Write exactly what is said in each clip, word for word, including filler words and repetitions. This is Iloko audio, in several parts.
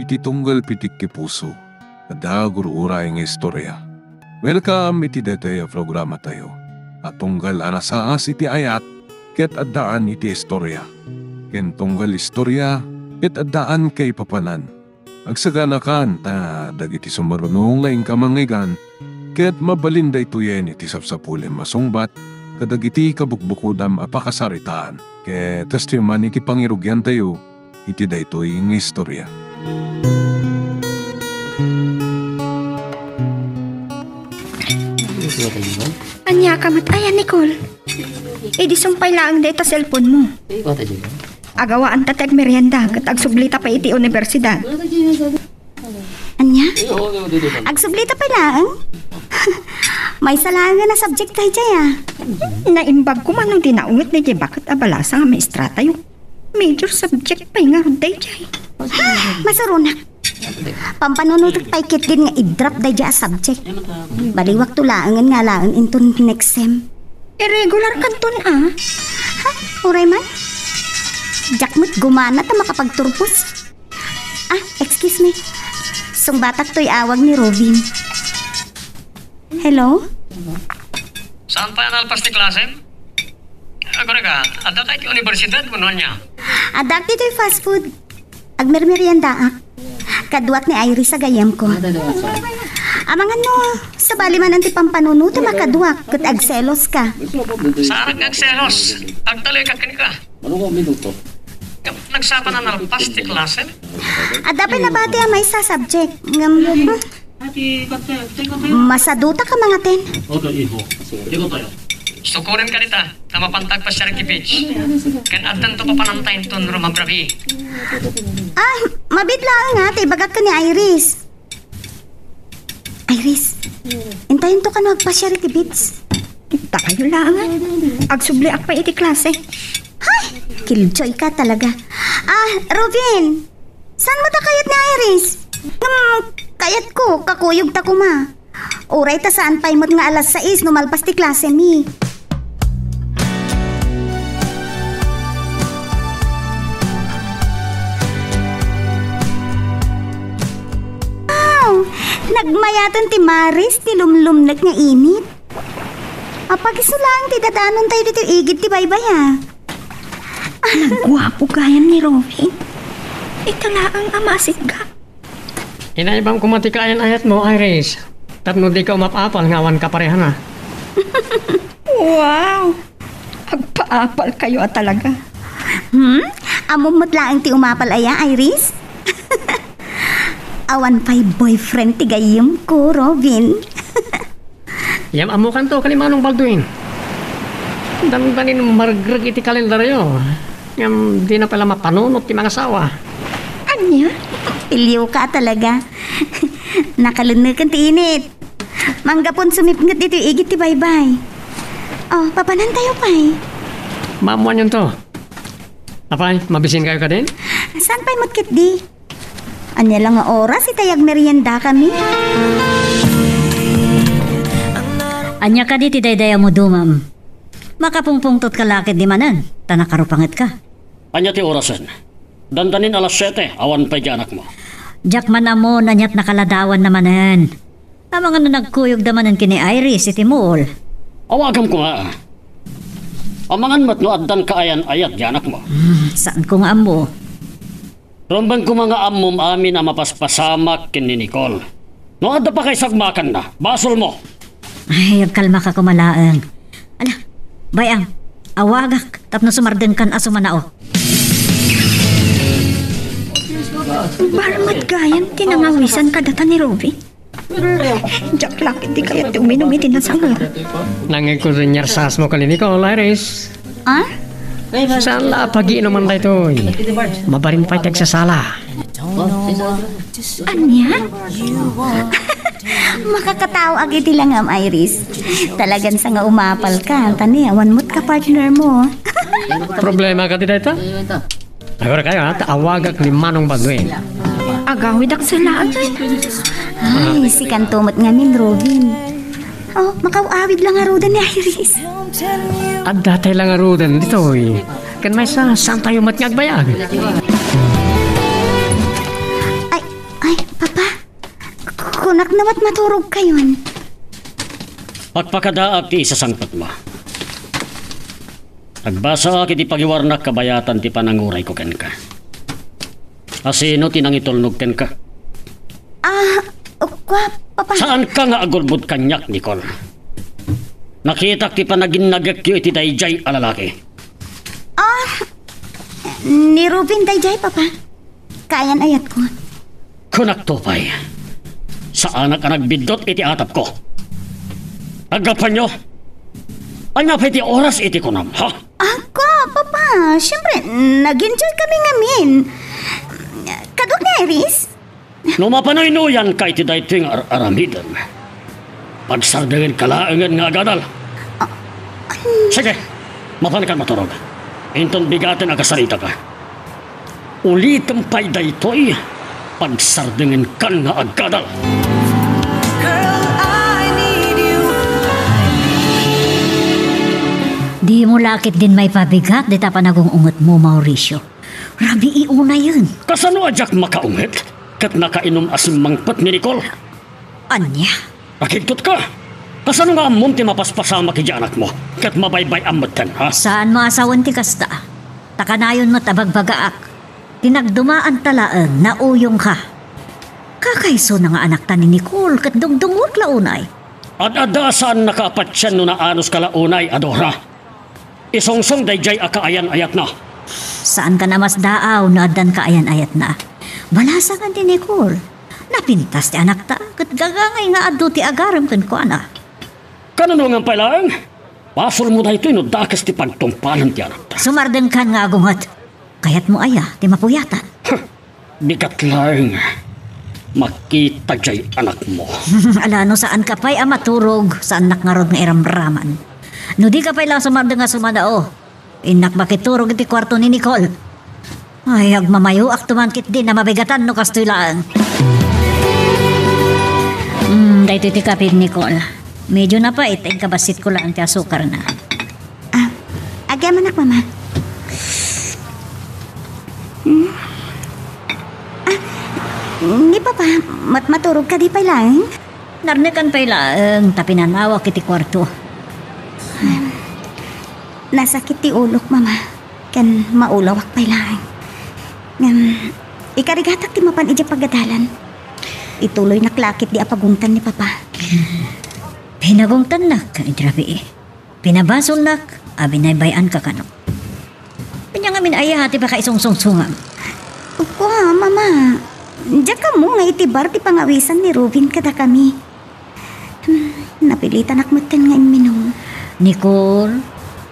Ti tunggal pitik ti puso, adda gur-uray nga istorya. Welcome iti daytoy a programatayo a tunggal a nasaas iti ayat ket addaan iti istorya, ken tunggal istorya ket addaan kaipapanan. Agsaganakan ta dagiti sumaruno nga inka mangngeggan ket mabalin daytoyen iti sapsapulem a sungbat kadagiti kabukbukodam a pakasaritaan. Ket kastoy man iti pangirugiantayo iti daytoy nga istorya. Ania ka met aya, Nicole? Idi sumpay laeng dayta cellphone mo. Agawaanta ti agmerienda ket agsublita pay iti universidad. Ania? Agsublita pay laeng? Maysa laeng a subject daydiay, a. Naimbag koma no di naunget daydiay baket a balasa nga maestratayo. Major subject pay ngarud daydiay. Masuronak. Pampanunotek pay ketdin nga i-drop daydiay a subject. Baliwakto laengen nga alaen inton next sem. Irregular kanton, a. Ha? Uray man? Diak met gumana ta makapagturpos. Ah, excuse me. Sungbatak toy awag ni Robin. Hello? Saan pay a nalpas ti klasem? Agurayka, adda kay ti universidad wenno ania? Addaak ditoy fast food. Agmermeriendaak. Kaduak ni Iris a gayyemko. Amangan no, sabali manen ti pampanunotem a kaduak ket agseloska. Saanak nga agselos. Agtalek kenka. Nagsapa a nalpas ti klasem? Adda pay nabati a maysa a subject. Ngem, hmm, masadutak a mangaten. Sukorenka dita, ta mapanta agpasiar iti beach. Ken addanto papananta inton rumabrabii. Ah, mabiit laeng a, ta ibagak ken ni Iris. Iris, intayonto kano agpasiar iti beach. Dakayo laeng, a. Agsubliak pay iti klase. Hay! Killjoy ka talaga. Ah, Robin! Saan met a kayat ni Iris? Ngem, kayatko, kakuyogta koma. Uray ta saan pay met nga alas sais no malpas ti klasemi. Wow! Nagmayaten ti maris ti lumlumnek nga init. Apag-isu laeng ti dadanontayo ditoy igid ti baybay, a. Nagguapo gayam ni Robin. Ita laeng a masigga. Inaibam koma ti kaayan-ayatmo, Iris, tapno dika umap-apal nga awan kaparehana. Wow! Agpaapalkayo a talaga. Hmm? Ammom met laeng ti umapal aya, Iris? Awan pay boyfriend ti gayyemko, Robin. Ngem ammokanto ken ni Manong Baldwin. Dandanin margreg iti kalendaryo. Ngem dina pay la mapanunot ti mangasawa. Ania? Pilioka talaga. Nakalenneken ti init. Manggapon sumipnget ditoy igid ti baybay. Oh, papanantayo pay. Maammoanyonto. Apay, mabisinkayo kadin? Saan pay met ketdi? Ania la nga oras itay agmeriendakami? Ania kadi ti dayday a mudumam? Makapungpungtotka la ketdi manen, ta nakarupangetka. Ania ti orasen? Dandanin alas siete, awan pay di anakmo. Diak man ammo no aniat nakaladawanna manen. Amangan no nagkuyogda manen ken ni Iris iti mall. Awagam koma. Amangan met no addan kaayan-ayat di anakmo. Hmm, saanko nga ammo. Rumbeng koma nga ammom amin a mapaspasamak ken ni Nicole. No adda pa kay sagmakanna, basolmo. Ay, agkalmaka koma laeng. Ala, bay-am, awagak tapno sumardengkan a sumanao. Barmet gayam ti nangawisan kadata ni Robin. Diak la ketdi kayat ti uminum iti nasanger. Nangngegko ti niarsasmo ken ni Nicole, Iris. Ah? Saan la a pagiinuman daytoy? Mabalin pay ti agsasala. Ania? Makakataoak iti langam, Iris. Talagan sa nga umapalka, ta ni, awan met ka partnermo. Problema kadi dayta? Aguraykayo, ha, ta awagak ni Manong Baldwin. Agawidak sa laang, ay. Ay, sikanto met ngamin, Robin. Oh, makaw-awid la ngaruden ni Iris. Addatay la ngaruden ditoy. Ken maysa, saantayo met nga agbayag? Ay, Ay, Papa, kunak no met maturogkayon. Pakpakadaak ti isasangpetmo. Agbasaak iti pagiwarnak kabayatan ti panangurayko kenka. Asino ti nangitulnog kenka? Ah, kua, Papa. Saanka nga agulbod kaniak, Nicole. Nakitak ti panaginnagekyo iti daydiay a lalaki. Ah, ni Ruben daydiay, Papa. Kaayan-ayatko. Kunakto pay, saanak a nagbiddut iti atapko. Aggapuanyo, ania pay ti oras iti kunam, ha? Ako, Papa, siyempre, nag-enjoy kami ngamin. Kaduak ni Iris? No mapanuynuyanka iti daytoy nga ar-aramidem, pagsardengenka laengen nga agadal. Sige, mapankan maturog. Inton bigaten a kasaritaka, ulitem pay daytoy, pagsardengenkan nga agadal. Dimo la ketdin maipabigat dita panagung-ungetmo, Mauricio. Rabii unayen. Kasano a diak makaunget ket nakainum a simmangpet ni Nicole? Ania? Nakigtotka. Kasano nga ammom ti mapaspasamak idiay anakmo ket mabaybay-am metten, ha? Saanmo a sawen ti kasta. Ta kanayon met a bagbagaak. Ti nagdumaanta laeng, nauyongka. Kakaisuna nga anakta ni Nicole ket dungdungngoek la unay. Ad-adda a saannaka a patien no naanoska la unay, Adora. Isungsong daydiay a kaayan-ayatna. Saankan a masdaaw no addan kaayan-ayatna. Balasangan ti Nicole. Napintas ti anakta, ket gagangay nga adu ti agarem kenkuana. Kanunongan pay laeng, basolmo daytoy no dakes ti pagtungpalen ti anakta. Sumardengkan nga agunget. Kayatmo aya ti mapuyatan? Huh, bigat laeng. Makita diay anakmo. Ala, no saanka pay a maturog, saannak ngarud nga iramraman. No dika pay la sumardeng a sumanao, innak makiturog iti kuarto ni Nicole. Ay, agmamayoakto man ketdin a mabigatan no kastoy laeng. Hmm, daytoy ti kape, Nicole. Medyo napait, inkabassit ko laeng ti asukarna. Ah, agyamanak, Mama. Hmm. Ah, ni Papa, mat-, maturog kadi pay laeng? Narnekan pay laeng, ta pinanawak iti kuarto. Nasakit ti ulok, Mama, ken maulawak pay laeng. Ngem, ikarigatak ti mapan idiay pagadalan. Ituloynak la ketdi a pagungtan ni Papa. Pinagungtannak iti rabii. Pinabasolnak a binaybay-anka kano. Ania ngamin aya ti pakaisungsongsongam? Kua, Mama, diak ammo nga iti bar ti pangawisan ni Ruben kadakami. Hmm, napilitanak metten nga imminum. Nicole,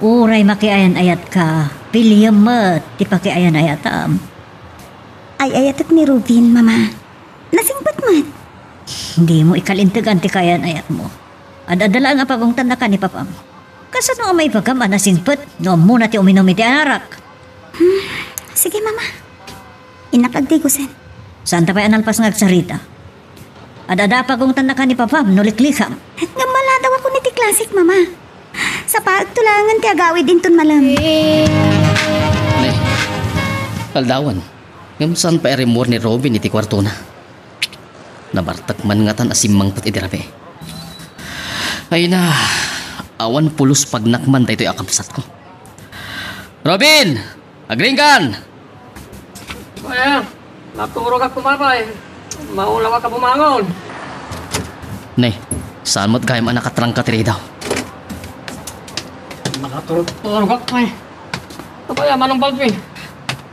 uray makiayan-ayatka, piliem met ti pakiayan-ayatam. Ay-ayatek ni Ruben, Mama. Nasingpet met. Dimo ikalintegan ti kaayan-ayatmo. Ad-adda laeng a pagungtannaka ni Papam. Kasano a maibagam a nasingpet no ammona ti uminum iti arak? Hmm, sige, Mama. Innak agdigosen. Saanta pay a nalpas nga agsarita. Ad-adda a pagungtannaka ni Papam no liklikam. Ngem maladawakon iti klasik, Mama. Sapaekto laengen ti agawid inton malem. Ne, aldawan. Ngem saan pay a rimmuar ni Robin iti kuartona. Nabartek man ngatan a simmangpet iti rabii. Ay na, awan pulos pagnak man daytoy a kabsatko. Robin! Agriingkan! Ay, naturogak koma pay. Maulawak a bumangon. Ne, saan met gayam a nakatrangka ti ridaw? Nakaturog-turogak pay. Apay a Manong Baldwin?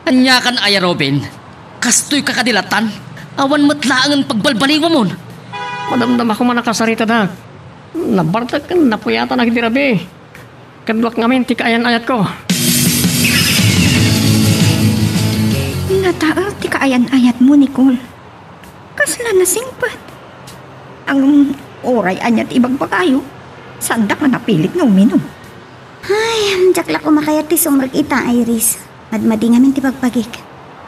Aniakan aya, Robin? Kastoyka kadi lattan? Awan met laengen pagbalbaliwamon. Madamdamako man a kasaritadak. Nabartek ken napuyatanak iti rabii. Kaduak ngamin ti kaayan-ayatko. Nataek ti kaayan-ayatmo, Nicole. Kasla nasingpet. Ngem uray ania ti ibagbagayo, saandak a napilit nga uminum. Ay, diak la koma kayat ti sumrek ita, Iris. Madmadi ngamin ti bagbagik.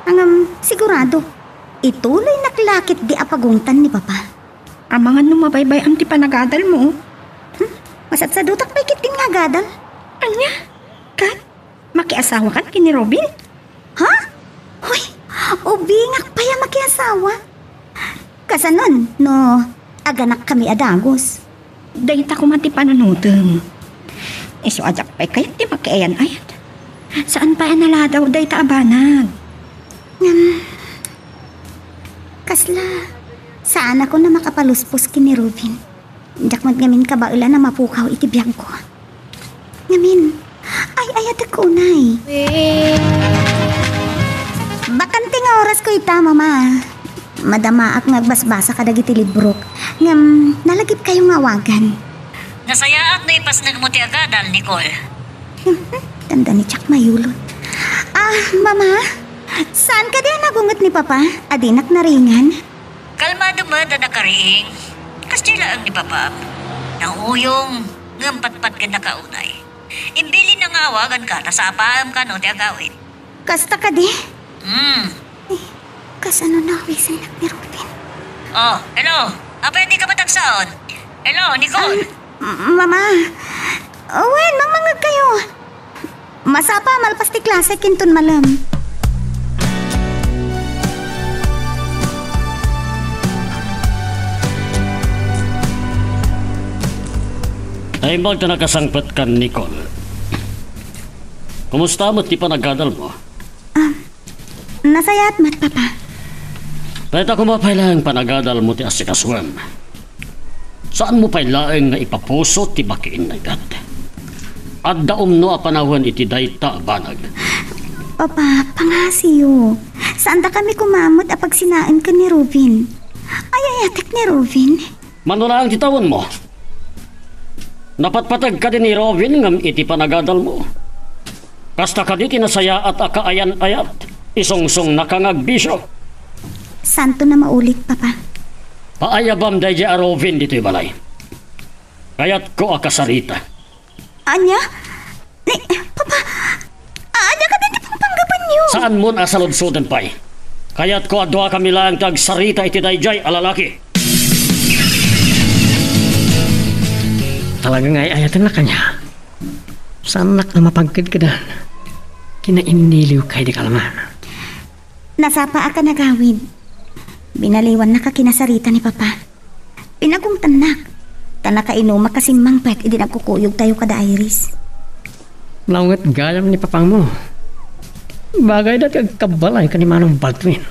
Ngem, sigurado, ituloynak la ketdi a pagungtan ni Papa. Amangan no mabaybay-am ti panagadalmo. Hmm? Masadsadutak pay ketdin nga agadal. Ania? Kat, makiasawakan ken ni Robin? Ha? Hoy, ubingak pay a makiasawa. Kasanon no aganakkami a dagus? Dayta koma ti panunotem. Isu a diak pay kayat ti makiayan-ayat. Saan pay a naladaw dayta a banag. Ngem, kasla, saanakon a makapaluspos ken ni Ruben. Diak met ngamin kabaelan a mapukaw iti biagko. Ngamin, ay-ayatek unay. Bakante nga orasko ita, Mama. Madamaak nga agbasbasa kadagiti librok. Ngem, nalagipkayo nga awagan. Nasayaat no ipasnegmo ti agadal, Nicole. Tanda ni Jack mayulot. Ah, Mama, saan kadi a nagunget ni Papa? A dinak naringan? Kalmado met a nakariing. Kasdiay laeng ni Papam. Nauyong, ngem patpatgennaka unay. Imbilinna nga awaganka ta sapaem kano ti agawid. Kasta kadi? Hmm. Eh, kasano nawisennak ni Ruben? Oh, hello. Apay a dika matagsaon? Hello, Nicole. Ah, m-, Mama. Wen, mangmangngegkayo. Masapa a malpas ti klase kinton malem. Naimbag ta nakasangpetkan, Nicole. Kumusta met ti panagadalmo? Ah, nasayaat met, Papa. Dayta koma pay laeng panagadalmo ti asikasuem. Saanmo pay laeng nga ipapuso ti makiinnayat. Adda umno a panawen iti dayta a banag. Papa, pangasiyo. Saandakami koma met a pagsinaen ken ni Ruben. Ay-ayatek ni Ruben. Mano laeng ti tawenmo? Napatpateg kadi ni Ruben ngem iti panagadalmo? Kasta kadi ti nasayaat a kaayan-ayat, isungsungnaka nga agbisio. Saanton a maulit, Papa. Paayabam daydiay a Ruben ditoy balay. Kayatko a kasarita. Ania? Ni, Papa, ania kadi ti pangpanggabanyo? Saanmon a saludsoden pay. Kayatko a duakami laeng ti agsarita iti daydiay a lalaki. Talaga nga ay-ayatennak kaniak. Saannak a mapagkedkedan. Kinainniliwka idi kalman. Nasapa a kanagawid. Binaliwannaka kinasarita ni Papa. Pinagungtannak. Ta nakainumak a simmangpet idi nagkukuyogtayo kada Iris. Naunget gayam ni Papangmo. Bagayda ti agkabbalay ken ni Manong Baldwin.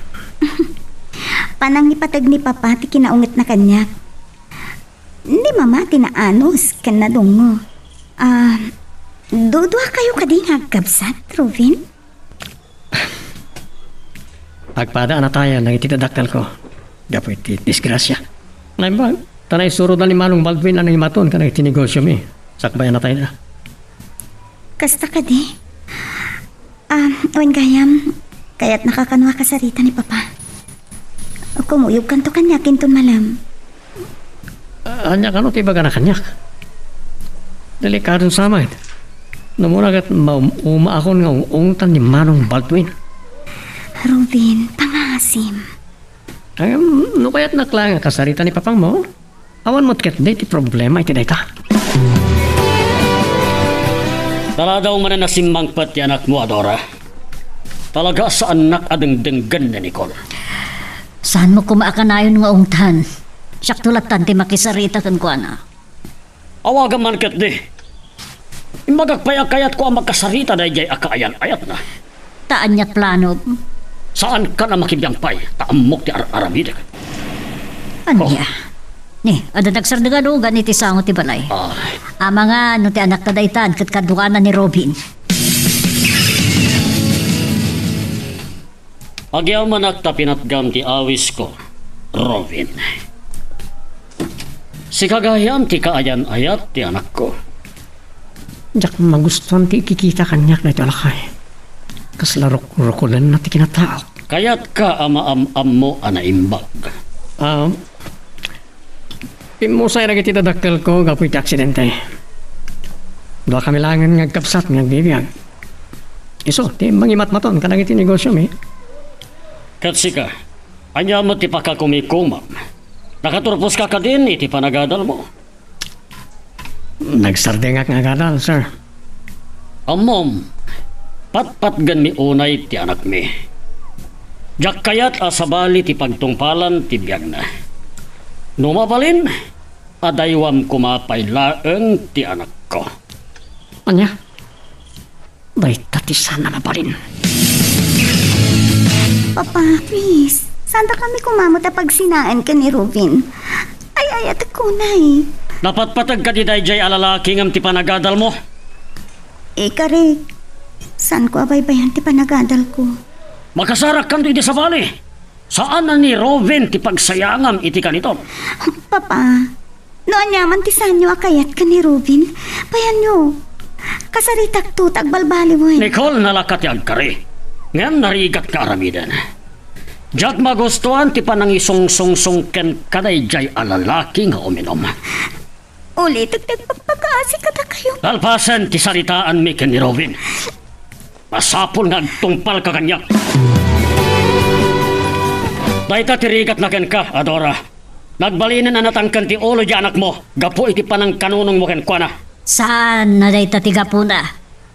Panangipateg ni Papa ti kinaungetna kaniak. Ni Mama ti naanus ken nadungngo. Ah, duduakayo kadi nga agkabsat, Ruben? Agpada a natayan dagiti dadakkelko gapu iti disgrasia. Naimbag, ta naisuroda ni Manong Baldwin a nangimaton kadagiti negosiomi sakbay a natayda. Kasta kadi? Ah, wen gayam, kayatnaka kano a kasarita ni Papa. Kumuyogkanto kaniak inton malem. Ah, ania kano ti ibagana kaniak? Delikadon sa met. No umuna ket maum-umaakon nga ung-ungtan ni Manong Baldwin. Ruben, pangasim. Ngem, no kayatnak laeng a kasarita ni Papangmo, awan met ketdi ti problema iti dayta. Taladaw manen a simmangpet ti anakmo a Dora. Talaga a saannak a dengdenggen ni Nicole. Saanmo koma a kanayon nga ungtan? Siakto lattan ti makisarita kenkuana. Awagam man ketdi. Imbagak pay a kayatko a makasarita daydiay a kaayan-ayatna. Ta ania ti planom? Saankan a makibiang pay, ta ammok ti ar-aramidek. Ania? Oh. Ni, adda nagsardeng a lugan iti sango ti balay. Ah. Amangan no ti anakta daytan ket kaduana ni Ruben. Agyamanak ta pinatgam ti awisko, Ruben. Sika gayam ti kaayan-ayat ti anakko. Diak magustuan ti ikikita kaniak daytoy a lakay. Kasla ruk-, rukolenna ti kinataok. Kayatka a maam-ammo a naimbag. Ah, Pimmusay dagiti dadakkelko gapu iti aksidente. Duakami laengen nga agkabsat nga agbibiag. Isu ti mangimatmaton kadagiti negosiomi. Ket sika, ania met ti pakakumikumam? Nakaturposka kadin iti panagadalmo? Nagsardengak nga agadal, sir. Ammom, patpatgenmi unay ti anakmi. Diak kayat a sabali ti pagtungpalan ti biagna. No mabalin, adaywam koma pay laeng ti anakko. Ania? Dayta ti saan a mabalin. Papa, please, saandakami koma met a pagsinaen ken ni Rubin. Ay-ayatek unay. Napatpateg kadi daydiay a lalaki ngem ti panagadalmo? Ikarik, saanko a baybayan ti panagadalko. Makasarakkanto iti sabali. Saan a ni Rubin ti pagsayangam iti kanitom. Papa, no aniaman ti saanyo a kayat ken ni Rubin, payanyo. Kasaritakto ta agbalbaliwen. Nicole, nalaka ti agkari. Ngem narigat nga aramiden. Diak magustuan ti panangisungsungsong kenka daydiay a lalaki nga uminom. Ulitek ti agpakpakaasi kadakayo. Kalpasen ti saritaanmi ken ni Rubin, masapul nga agtungpalka kaniak. Dayta ti rigatna kenka, Adora. Nagbalinen a natangken ti ulo ti anakmo gapu iti panangkanunongmo kenkuana. Saan a dayta ti gapuna.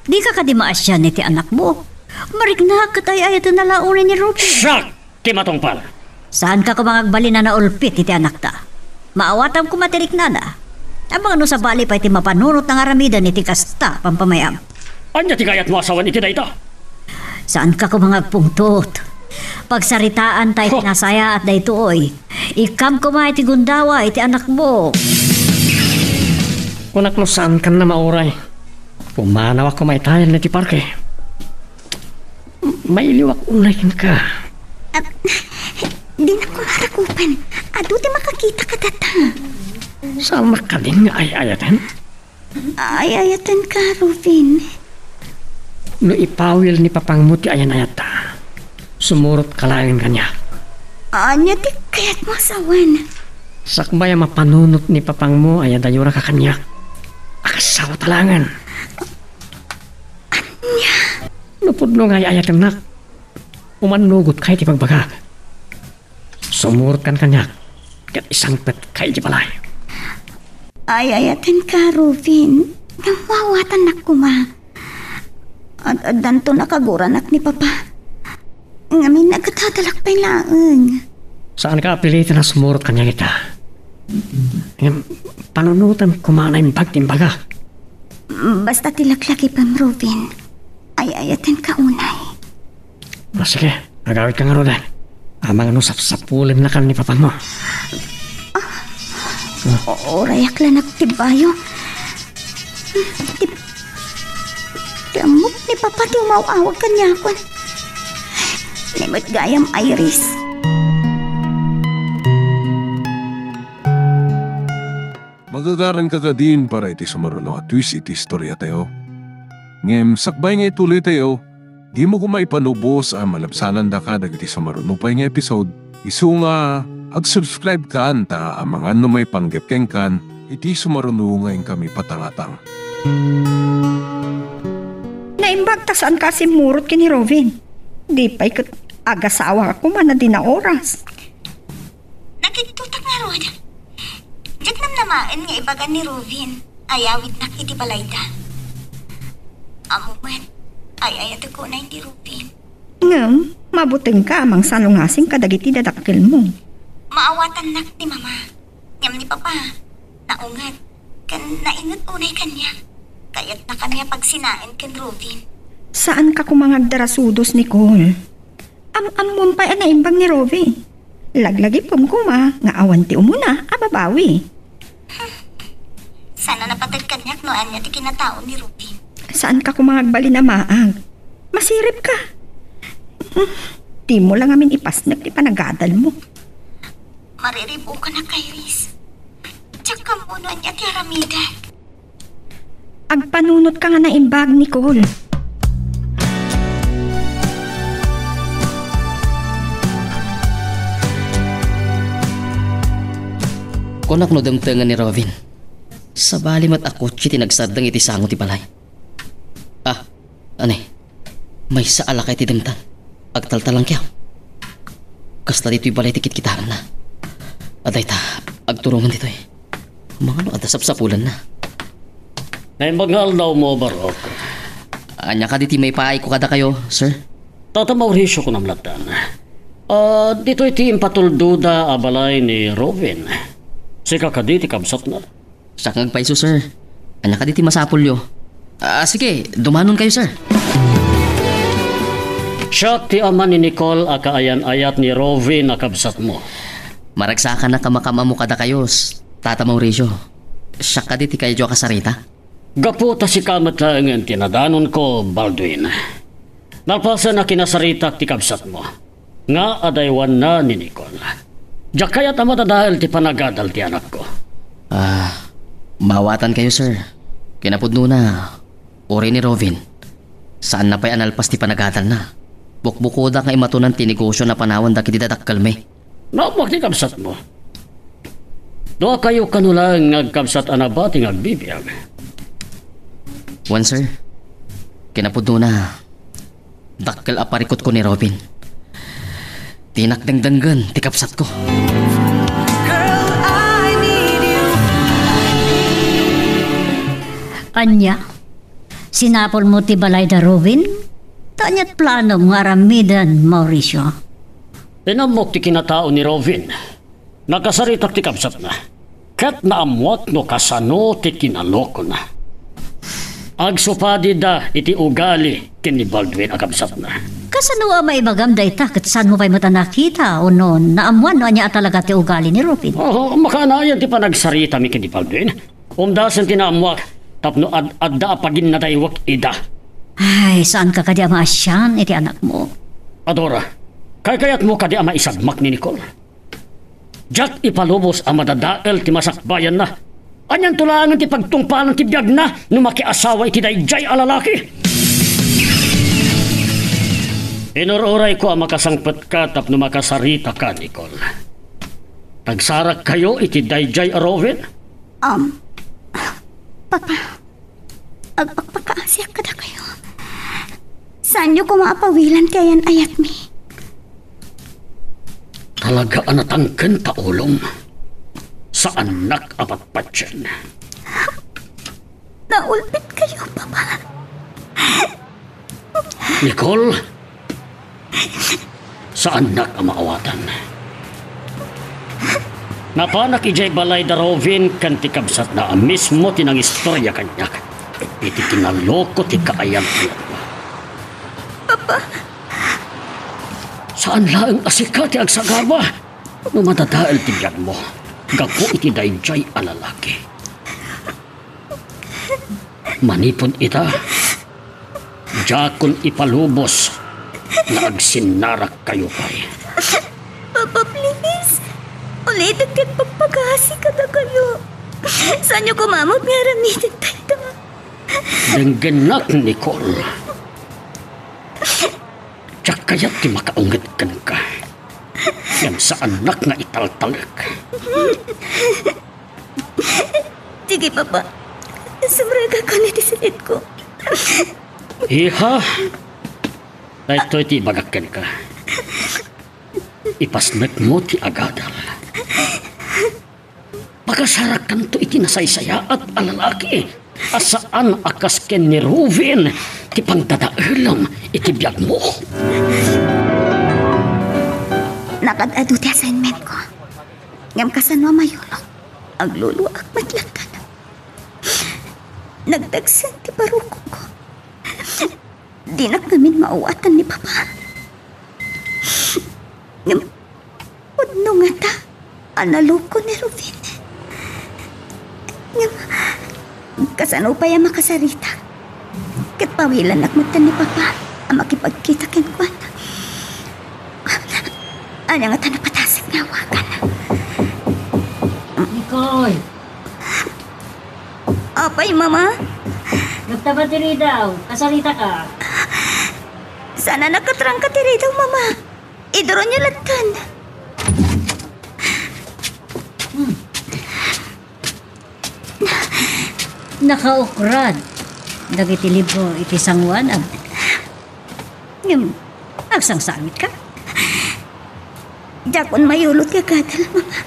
Dika kadi maasian iti anakmo? Mariknak ket ay-ayatenna la unay ni Rubin. Siak ti matungpal. Saanka koma nga agbalin a naulpit iti anakta. Maawatam koma ti riknana. Amangan no sabali pay ti mapanunotna nga aramiden iti kasta a pampamayam. Ania ti kayatmo a sawen iti dayta? Saanka koma nga agpungtot. Pagsaritaanta iti Huh! nasayaat daytoy. Ikkam koma iti gundawa iti anakmo. Kunak no saankan a mauray. Pumanawak koma itayen iti parke. Mailiwak unay kenka. Ah, dinak koma rakupen. Adu ti makakita kadata. Saan makadin nga ay-ayaten? Ay-ayatenka, Rubin. No ipawil ni papangmo ti ayan-ayatta, sumurotka laeng kaniak. Ania ti kayatmo a sawen? Sakbay a mapanunot ni papangmo a iyadayonaka kaniak, agasawata laengen. Ania? No pudno nga ay-ayatennak, umannugotka iti pagbagak. Sumurotkan kaniak ket isangpetka iti balay. Ay-ayatenka, Rubin. Ngem maawatannak koma. Ad-addanto nakaguranak ni Papa. Ngamin, agadadalak pay laeng. Saanka a piliten a sumurot kaniak ita. Ngem panunotem koma a naimbag ti imbagak. Basta ti laklakipem, Rubin. Ay-ayatenka unay. Ah, sige, agawidka ngaruden. Amangan no sapsapulennakan ni papangmo. O-, urayak la nagtibbayo. Ti, ti ammok ni Papa ti umaw-awag kaniakon. Ni met gayam, Iris. Magagaranka kadin para iti sumaruno a twist iti istoriatayo. Ngem sakbay nga ituloytayo, dimo koma ipanubos a malabsanandaka dagiti sumaruno pay nga episode, isu nga ag-subscribe kan ta amangan no maipanggep kenkan iti sumaruno nga inkami patangatang. Naimbag ta saanka a simmurot ken ni Rovin. Di pay ket agasawaka koma a dina oras. Nakittotak ngarud. Diak namnamaen nga ibaga ni Rovin a yawidnak iti balayda. Ammo met, ay-ayatek unay ni Rovin. Ngem, mabutengka a mangsalungasing kadagiti dadakkelmo. Maawatannak ni Mama. Ngem ni Papa, naunget, ken nainget unay kaniak. Kayatna kami a pagsinaen ken Rovin. Saanka koma nga agdarasudos, Nicole. Am-ammom pay a naimbag ni Rovin. Laglagipem koma nga awan ti umuna a babawi. Saan a napateg kaniak no ania ti kinatao ni Rovin. Saanka koma nga agbalin a maag. Masiribka. Dimo la ngamin ipasnek ti panagadalmo. Mariribukanak, Iris. Diak ammo no ania ti aramidek. Agpanunotka nga naimbag, Nicole. Kunak no dimtengen ni Rovin. Sabali met a kotse ti nagsardeng iti sango ti balay. Ah, ani, maysa a lakay ti dimtang. Agtaltalangkiaw. Kasla ditoy balay ti kitkitaenna. Adayta, agturongem ditoy. Mangano adda sapsapulenna? Naimbag nga aldawmo, Barok. Ania kadi ti maipaayko kadakayo, sir? Tata Mauricio, kunam lattan. Ah, ditoy ti impatuldoda a balay ni Rovin. Sika kadi ti kabsatna? Siak nga agpayso, sir. Ania kadi ti masapulyo? Ah, sige, dumanon kayo, sir. Siak ti ama ni Nicole a kaayan-ayat ni Rovin a kabsatmo. Maragsakanak a makaam-ammo kadakayo, s-, Tata Mauricio. Siak kadi ti kayatyo a kasarita? Gapu ta sika met laengen ti nadanonko, Baldwin. Nalpasen a kinasaritak ti kabsatmo nga adaywanna ni Nicole, diak kayat a madadael ti panagadal ti anakko. Ah, maawatankayo, sir. Kinapudnona, uray ni Rovin, saanna pay a nalpas ti panagadalna. Bukbukodak nga imatunan ti negosio a panawan dagiti dadakkelmi. Naammoak ti kabsatmo. Duakayo kano laeng nga agkabsat a nabati nga agbibiag. Wen, sir. Kinapudnona, dakkel a parikutko ni Rovin. Dinak dengdenggen ti kabsatko. Ania? Sinapulmo ti balay da Rovin? Ta ania't planom nga aramiden, Mauricio? Inammok ti kinatao ni Rovin. Nakasaritak ti kabsatna. Ket naammoak no kasano ti kinalokona. Agsupadida iti ugali ken ni Baldwin a kabsatna. Kasano a maibagam dayta ket saanmo pay met a nakita, ono naammoan no ania a talaga ti ugali ni Rovin? Oo, makanayan ti panagsaritami ken ni Baldwin. Umdasen ti naammoak tapno ad-adda a paginnadaywek ida. Ay, saanka kadi a maasian iti anakmo? Adora, kaykayatmo kadi a maisagmak ni Nicole? Diak ipalubos a madadael ti masakbayanna. Anianto laengen ti pagtungpalan ti biagna no makiasawa iti daydiay a lalaki? Inur-urayko a makasangpetka tapno makasaritaka, Nicole. Agsarakkayo iti daydiay a Rovin? Um, Papa, agpakpakaasiak kadakayo. Saanyo koma a pawilan ti ayan-ayatmi. Talaga a natangken ta ulom. Saannak a patpatien. Naulpitkayo, Papa. Nicole, saannak a maawatan. Napanak idiay balay da Rovin ken ti kabsatna a mismo ti nangistoria kaniak iti kinaloko ti kaayan-ayatna. Papa. Saan laeng a sika ti agsagaba no madadael ti biagmo gapu iti daydiay a lalaki. Manipud ita, diakon ipalubos nga agsinnarakkayo pay. Papa, please. Ulitek ti agpakpakaasi kadakayo. Saanyo koma met nga aramiden dayta? Denggennak, Nicole. Diak kayat ti makaunget kenka. Ngem saannak nga italtalek. Sige, Papa. Sumrekak iti silitko. Iha, daytoy ti ibagak kenka. Ipasnekmo ti agadal. Pakasarakkanto iti nasaysayaat a lalaki a saan a kas ken ni Ruben ti pangdadaelem iti biagmo. Nakaad-adu ti assignmentko. Ngem kasano a mayulok? Agluluak met latta. Nagdagsen ti barukongko. Dinak ngamin maawatan ni Papa. Ngem, pudno ngata a naloko ni Ruben. Ngem, kasano pay a makasarita? Ket pawilanak met ni Papa a makipagkita kenkuana. Ania ngata napatasek nga awagan? Nicole! Apay, Mama? Nagtaba ti ridaw. Kasaritak. Saan a nakatrangka ti ridaw, Mama. Iduronyo lattan. Hmm. Nakaukrad dagiti libro iti sanguanam. Ngem, agsangsangitka? Diakon mayulo ti agadal, Mama.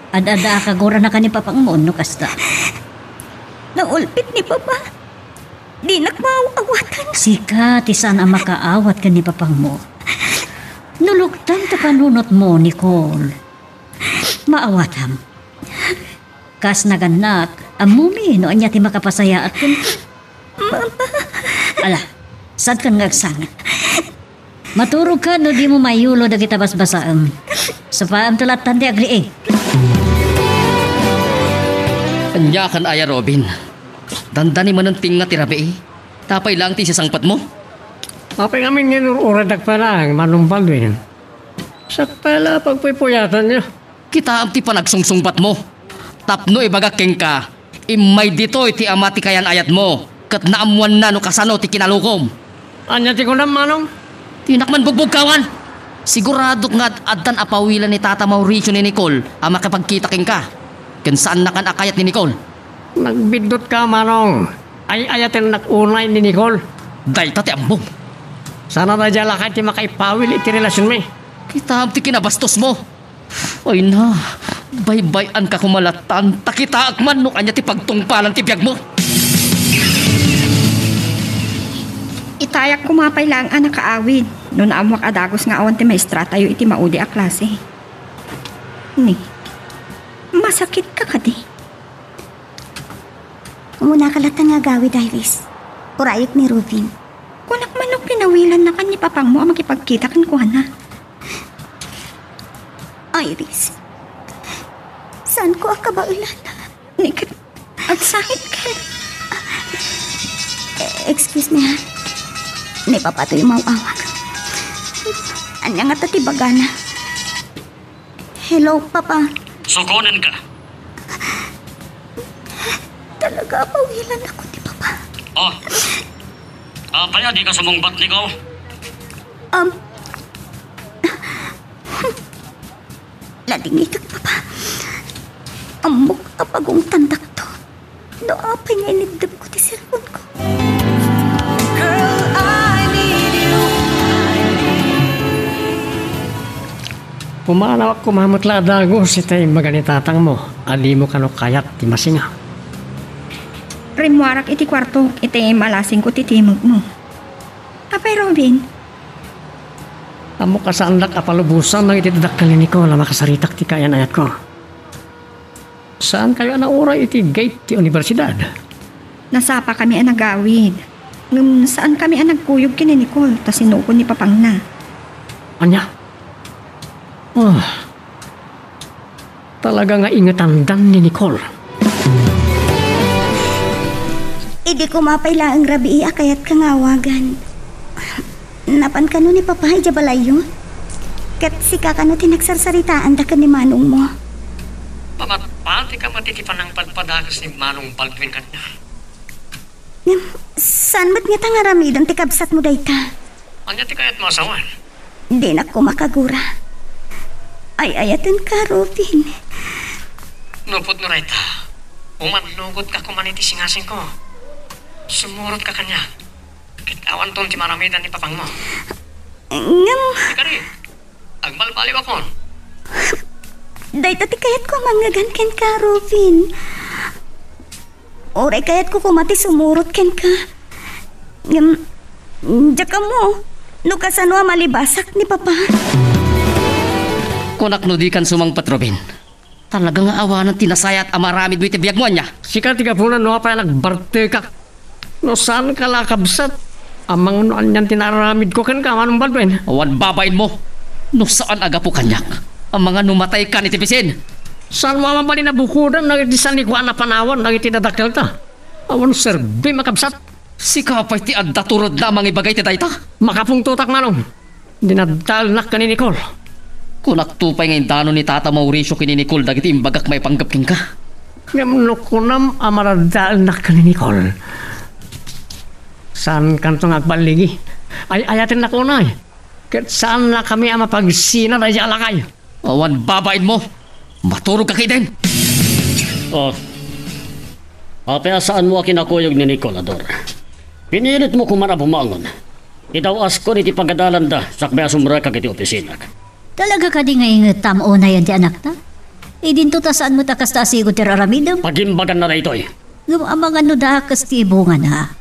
Ad-addaak a gurana ken ni Papangmo no kasta. Naulpit ni Papa. Dinak maaw-awatan. Sika ti saan a makaawat ken ni Papangmo. Nuluktam ti panunotmo, Nicole. Maawatam. Kas nagannak, ammomi no ania ti makapasayaat ken... Mama. Ala, saankan nga agsangit. Maturogka no dimo mayulo dagita basbasaem. Sapaem to lattan ti agriing. Ania kan aya, Robin? Dandani manen tinga ti rabii. Apay laeng ti sisangpetmo? Apay ngamin nga inur-uradak pay laeng, Manong Baldwin. Sakbay la pagpuypuyatanyo. Kitaem ti panagsungsungbatmo. Tapno ibagak kenka, immay ditoy ti ama ti kayan-ayatmo, ket naammoanna no kasano ti kinalukom. Ania ti kunam, Manong? Dinak man bugbugkawan. Siguradok nga ad-, addan a pawilan ni Tata Mauricio ni Nicole a makipagkita kenka. Ken saannakan a kayat ni Nicole. Nagbiddutka, Manong. Ay-ayatennak unay ni Nicole. Dayta ti ammom. Saan a daydiay a lakay ti makaipawil iti relasionmi. Kitaem ti kinabastosmo. Ay na, baybay-anka koma lattan, ta kitaek man no ania ti pagtungpalan ti biagmo. Itayak koma pay laeng a nakaawid, no naammoak a dagus nga awan ti maestratayo iti maudi a klase. Ni, masakitka kadi? Umunaka lattan nga agawid, Iris. Urayek ni Rubin. Kunak man no pinawilannakan ni papangmo a makipagkita kenkuana. Iris, saanko a kabaelan. Ni ket, agsangit ken. Eh, excuse me, ha? Ni Papa toy maw-awag. Ania ngata ti bagana? Hello, Papa. Sukonenka. Talaga a pawilan ako ti Papa. Oh. Apay a dika sumungbat, Nicole? Um, Ladingitak, Papa. Ammok a pagungtandakto no apay nga iniddepko ti cellphone ko. Girl, I need you. Pumanawak koma met la a dagus iti imbaga ni tatangmo a dimo kano kayat ti masinga. Rimmuarak iti kuartok iti malasingko ti timekmo. Apay Robin? Ammok a saandak a palubosan dagiti dakkel ni Nicole a makasaritak ti kayan-ayatko. Saankayo a nauray iti gate ti universidad? Nasapakami a nagawid. Ngem saankami a nagkuyog ken ni Nicole ta sinukon ni papangna. Ania? Ah, talaga nga ingetandan ni Nicole. Idi koma pay laeng rabii a kayatka nga awagan. Napan kano ni Papa idiay balayyo? Ket sika kano ti nagsarsaritaanda ken ni manongmo? Mapatpatika met iti panangpadpadakas ni Manong Baldwin kaniak. Ngem, saan met ngata nga aramiden ti kabsatmo dayta? Ania ti kayatmo a sawen? Dinak koma kagura. Ay-ayatenka, Rubin. Nupot no dayta, umannugotka koma iti singasingko. Sumurotka kaniak. Ket awanton ti maaramidan ni papangmo. Ngem... Ikari, agbalbaliwakon. Dayta ti kayatko a mangngegana kenka, Rubin. Uray kayatko koma ti sumurot kenka. Ngem, diak ammo no kasano a malibasak ni Papa. Kunak no dikan sumangpet, Rubin. Talaga nga awanen ti nasayaat a maaramidmo iti biagmo, ania? Sika ti gapuna no apay a nagbartekak. No saanka la a kabsat, amangan no anian ti naaramidko kenka, Manong Baldwin. Awan babainmo. No saan a gapu kaniak, amangan no mataykan iti bisin. Saanmo a mabalin a bukoden dagiti sanikuan a panawan dagiti dadakkelta? Awan serbim a kabsat. Sika pay ti adda turodna a mangibaga iti dayta? Makapungtotak, Manong. Dinaddaelnak ken ni Nicole. Kunakto pay nga indano ni Tata Mauricio ken ni Nicole dagiti imbagak maipanggep kenka. Ngem no kunam a madaddaelnak ken ni Nicole, saankanto nga agballigi. Ay-ayatennak unay. Ket saannakami a mapagsina daydiay a lakay. Awan babainmo. Maturogka ketdin. Oh. Apay a saanmo a kinakuyog ni Nicole, Ador? Pinilitmo koman a bumangon. Idaw-askon iti pagadalanda sakbay a sumrekak iti opisinak. Talaga kadi nga ingetam unayen ti anakta? Idinto ta saan met a kasta a sigud ti raramidem? Pagimbaganna daytoy. Ngem amangan no dakes ti bungana.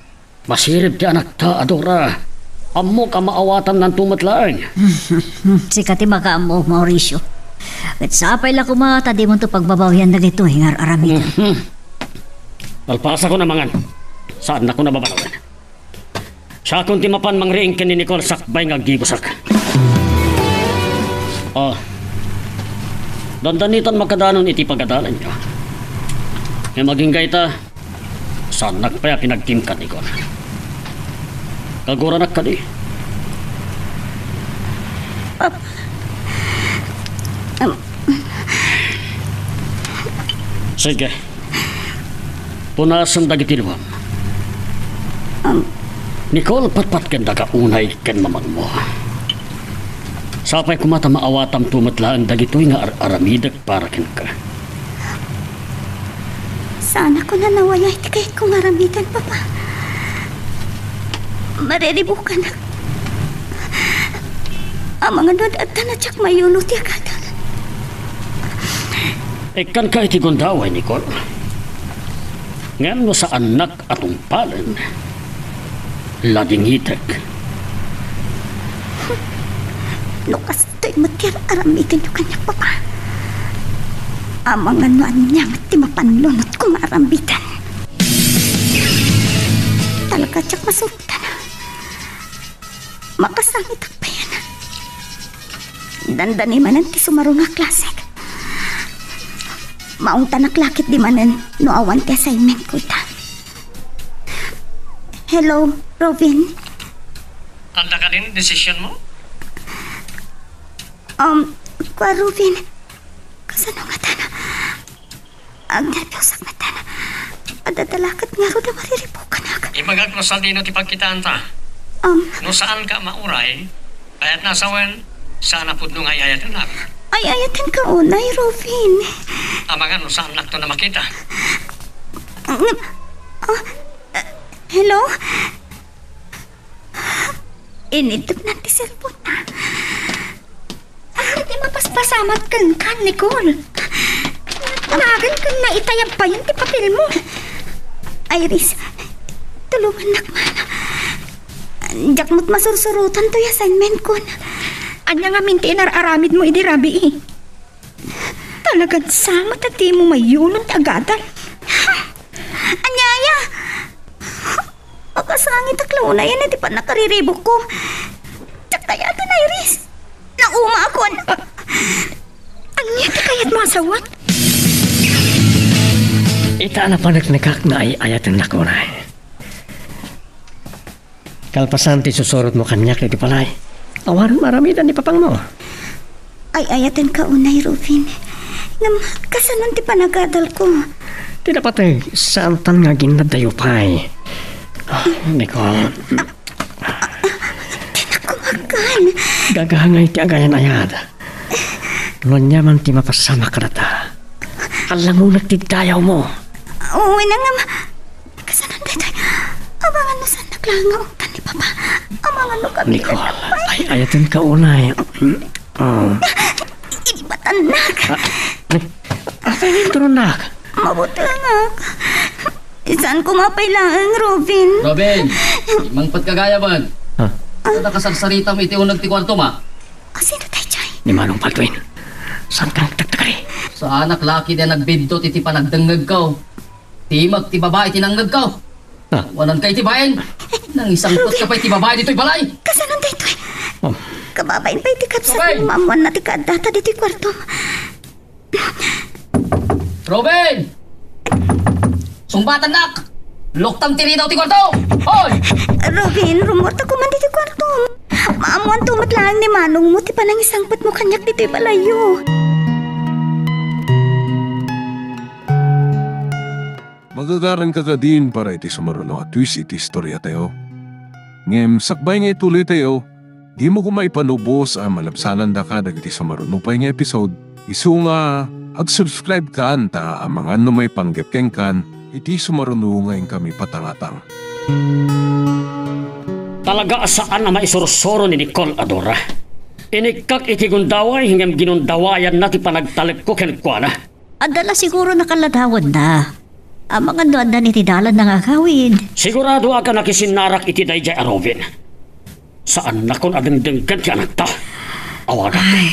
Masirib ti anakta, Adora. Ammok a maawatannanto met laeng. Sika ti makaammo, Mauricio. Ket sapay la koma ta dimonto pagbabawian dagitoy nga ar-aramidem. Mhm. Palpasakon, amangan. Saannakon a babaloen. Siakon ti mapan mangriing ken ni Nicole sakbay nga aggibusak. Oh. Dandanitan makadanon iti pagadalanyo. Ngem agingga ita, saannak pay a pinagkim ken ni Nicole. Kaguranak kadi. Papa. Am. Sige. Punasem dagiti luam. Am. Nicole, patpatkendak unay ken mamangmo. Sapay koma ta maawatamto met laeng dagitoy nga ar-aramidek para kenka. Saanakon a nawaya iti kayatko nga aramiden, Papa. Mariribukanak. Amangan no adda a diak mayuno ti agadal. Ikkanka iti gundaway, Nicole. Ngem no saannak a tungpalen, ladingitek. No kastoy met ti ar-aramidenyo kaniak, Papa, amangan no ania met ti mapan nunotko nga aramiden. Talaga diak masurotan. Makasangitak payen. Dandani manen ti sumaruno a klasek. Maungtanak la ketdi manen no awan ti assignmentko ita. Hello, Robin. Adda kadin desisionmo? Um, kua, Robin, kasano ngatan? Agnerbiusak metten. Adda la ket ngarud a mariribukanak. Ibagak no sadino ti pagkitaanta. Um. No saanka a mauray, kayatna a sawen, saan a pudno nga ay-ayatennak. Ay-ayatenka unay, Robin. Amangan no saannakton a makita. Ngem, ah, hello? Inidepnan ti cellphone-na. Ania ti mapaspasamak kenka, Nicole? Nagan ken naitayab payen ti papelmo. Iris, tulongannak man. Diak met masursurotan toy assignment-kon. Ania ngamin ti inar-aramidmo idi rabii? Talagan sama ta dimo mayunon ti agadal. Ania aya? Makasangitak la unayen iti pannakariribukko. Diak kayaten, Iris. Naumaakon. Ania ti kayatmo a sawen? Ita a napaneknekak nga ay-ayatennak unay. Kalpasan ti susurotmo kaniak iti balay, awan maaramiden ni papangmo. Ay-ayatenka unay, Rufin. Ngem, kasano ti panagadalko? Ti napateg, saantan nga aginnaddayo pay. Ah, Nicole. Dinak kumakan. Gagangay ti agayan-ayad. No ania man ti mapasamak kadata, allangonak ti dayawmo. Wen, ngem, kasano daytoy? Amangan no saannak laeng nga ungtan ni Papa. Amangan no kami Nicole, ay-ayatenka unay. Oh. Ilibatannak. Ah, apay nga inturonnak? Mabutengak. Saan koma pay laeng, Robin? Robin, mangpet ka gayam. Ah. Ano nakasarsarita mo iti uneg ti kwarto, ma? Ah, sino daytoy? Ni Manong Baldwin. Saan ka nagtagtagari? Saanak la ketdi a nagbiddut iti panagdengngegko. Timek ti babai ti nangngegko. Ah. Awanan ka iti bain. Nangisangpet ka pay ti babai ditoy balay. Kasano daytoy? Oh. Kababain pay ti kabsat Robin! Maammuanna ti kaaddata ditoy kwarto. Robin! Sungbatannak! Luktam ti ridaw ti kwarto! Hoy! Robin, rummuarta koma ditoy kwarto. Maammuanto met laeng ni manongmo ti panangisangpetmo kaniak ditoy balayyo. Magagaranka kadin para iti sumaruno a twist iti istoriatayo. Ngem sakbay nga ituloytayo, dimo koma ipanubos a malabsanandaka dagiti sumaruno pay nga episode, isu nga ag-subscribe kan ta amangan no maipanggep kenkan iti sumaruno nga inkami patangatang. Talaga a saan a maisursuro ni Nicole a Dora. Inikkak iti gundaway ngem ginundawayanna ti panagtalekko kenkuana. Adda la siguro nakaladawanna. Amangan no addan iti dalanna nga agawid. Siguradoak a nakisinnarak iti daydiay a Robin. Saannakon a dengdenggen ti anakta. Awagak. Ay,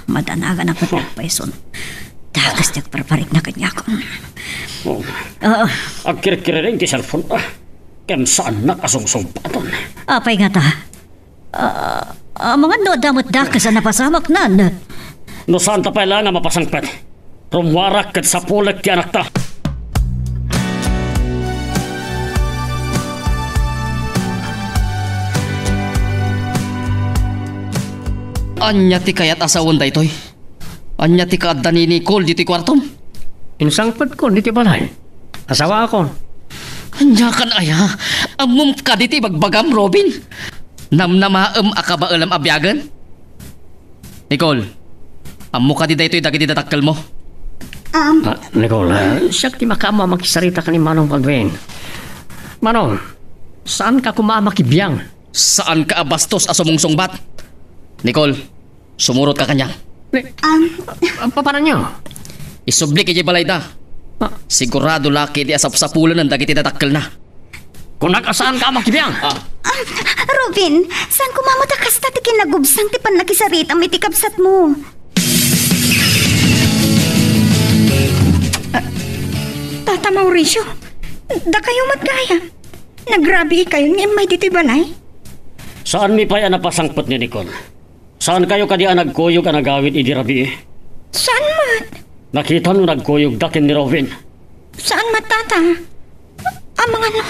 madanagan a pagpayson. Dakes ti agparparigna kaniak. Oh. Ah, Agkirkiriring ti cellphone. Ah, ken saannak a sungsungbaton. Apay ngata? Ah, amangan no adda met dakes a napasamaknan. No saanta pay la nga mapasangpet, rummuarak ket sapulek ti anakta. Ania ti kayat a sawen daytoy? Ania ti kaadda ni Nicole ditoy kuartom? Insangpetkon ditoy balay. Asawaakon. Ania kan aya? Ammom kadi ti ibagbagam, Robin? Namnamaem a kabaelam a biagen? Nicole, ammo kadi daytoy dagiti dadakkelmo? Um, Ah, Nicole, ah, siak ti makaammo a makisarita ken ni Manong Baldwin. Manong, saanka koma a makibiang? Saanka a bastos a sumungsungbat? Nicole, sumurotka kaniak. Ni-, Ang Ah, papananyo? Isublik idiay balayda. Ah. Sigurado la ketdi a sapsapulenen dagiti dadakkelna. Kunak a saanka a makibiang. Ah. Ah, Robin, saan koma met a kasta ti kinagubsang ti pannakisaritam iti kabsatmo? Ah, Tata Mauricio, dakayo met gayam. Nagrabiikayon nga immay ditoy balay? Saanmi pay a napasangpet ni Nicole. Saankayo kadi a nagkuyog a nagawid idi rabii? Saan met? Nakitam no nagkuyogda ken ni Robin. Saan met, Tata? Amangan no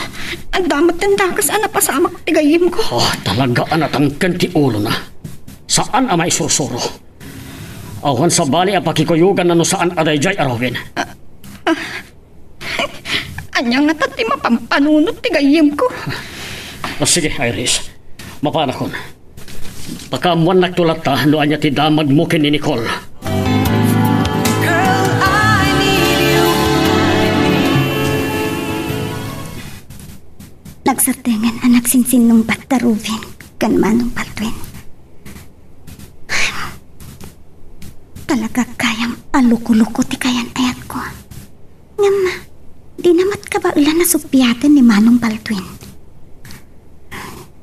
adda met ti dakes a napasamak ti gayyemko. Oh, talaga a natangken ti ulona. Saan a maisursuro. Awan sabali a pakikuyoganna no saan a daydiay a Robin. Ah, ah. Ania ngata ti mapampanunot ti gayyemko? Ah, sige, Iris. Mapanakon. Pakaammuannakto latta no ania ti damagmo ken ni Nicole. Nagsardenggen a nagsinsinnungbat da Rubin ken Manong Baldwin. Talaga gayam a luko-luko ti kayan-ayatko. Ngem, dina met kabaelan a suppiaten ni Manong Baldwin.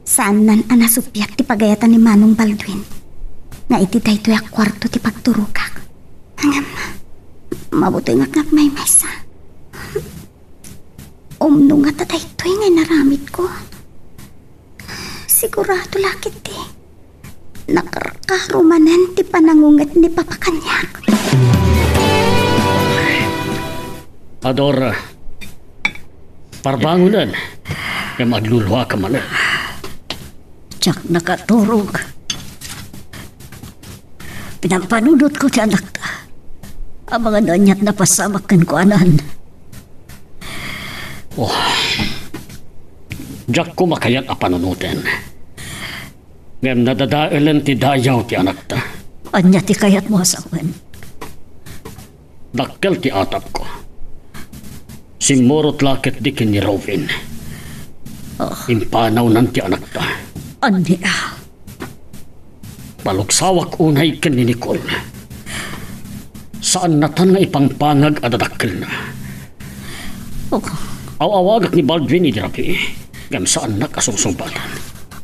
Saannan a nasuppiat ti pagayatan ni Manong Baldwin nga iti daytoy a kuarto ti pagturogak. Ngem, mabutengak nga agmaymaysa. Umno ngata daytoy nga inaramidko. Sigurado la ketdi, nakarkaro manen ti panangunget ni Papa kaniak. Adora, parbangonen, ngem agluluaka manen. Diak nakaturog. Pinampanunotko ti anakta. Amangan no aniat napasamak kenkuanan. Oh. Diakko makayat a panunoten. Ngem nadadaelen ti dayaw ti anakta. Ania ti kayatmo a sawen? Dakkel ti atapko. Simmurot la ketdi ken ni Robin. Oh. Impanawnan ti anakta. Ania? Paluksawak unay ken ni Nicole. Saannatan nga ipangpangag a dadakkelna. Oh. Aw-awagak ni Baldwin idi rabii, ngem saannak a sungsungbatan.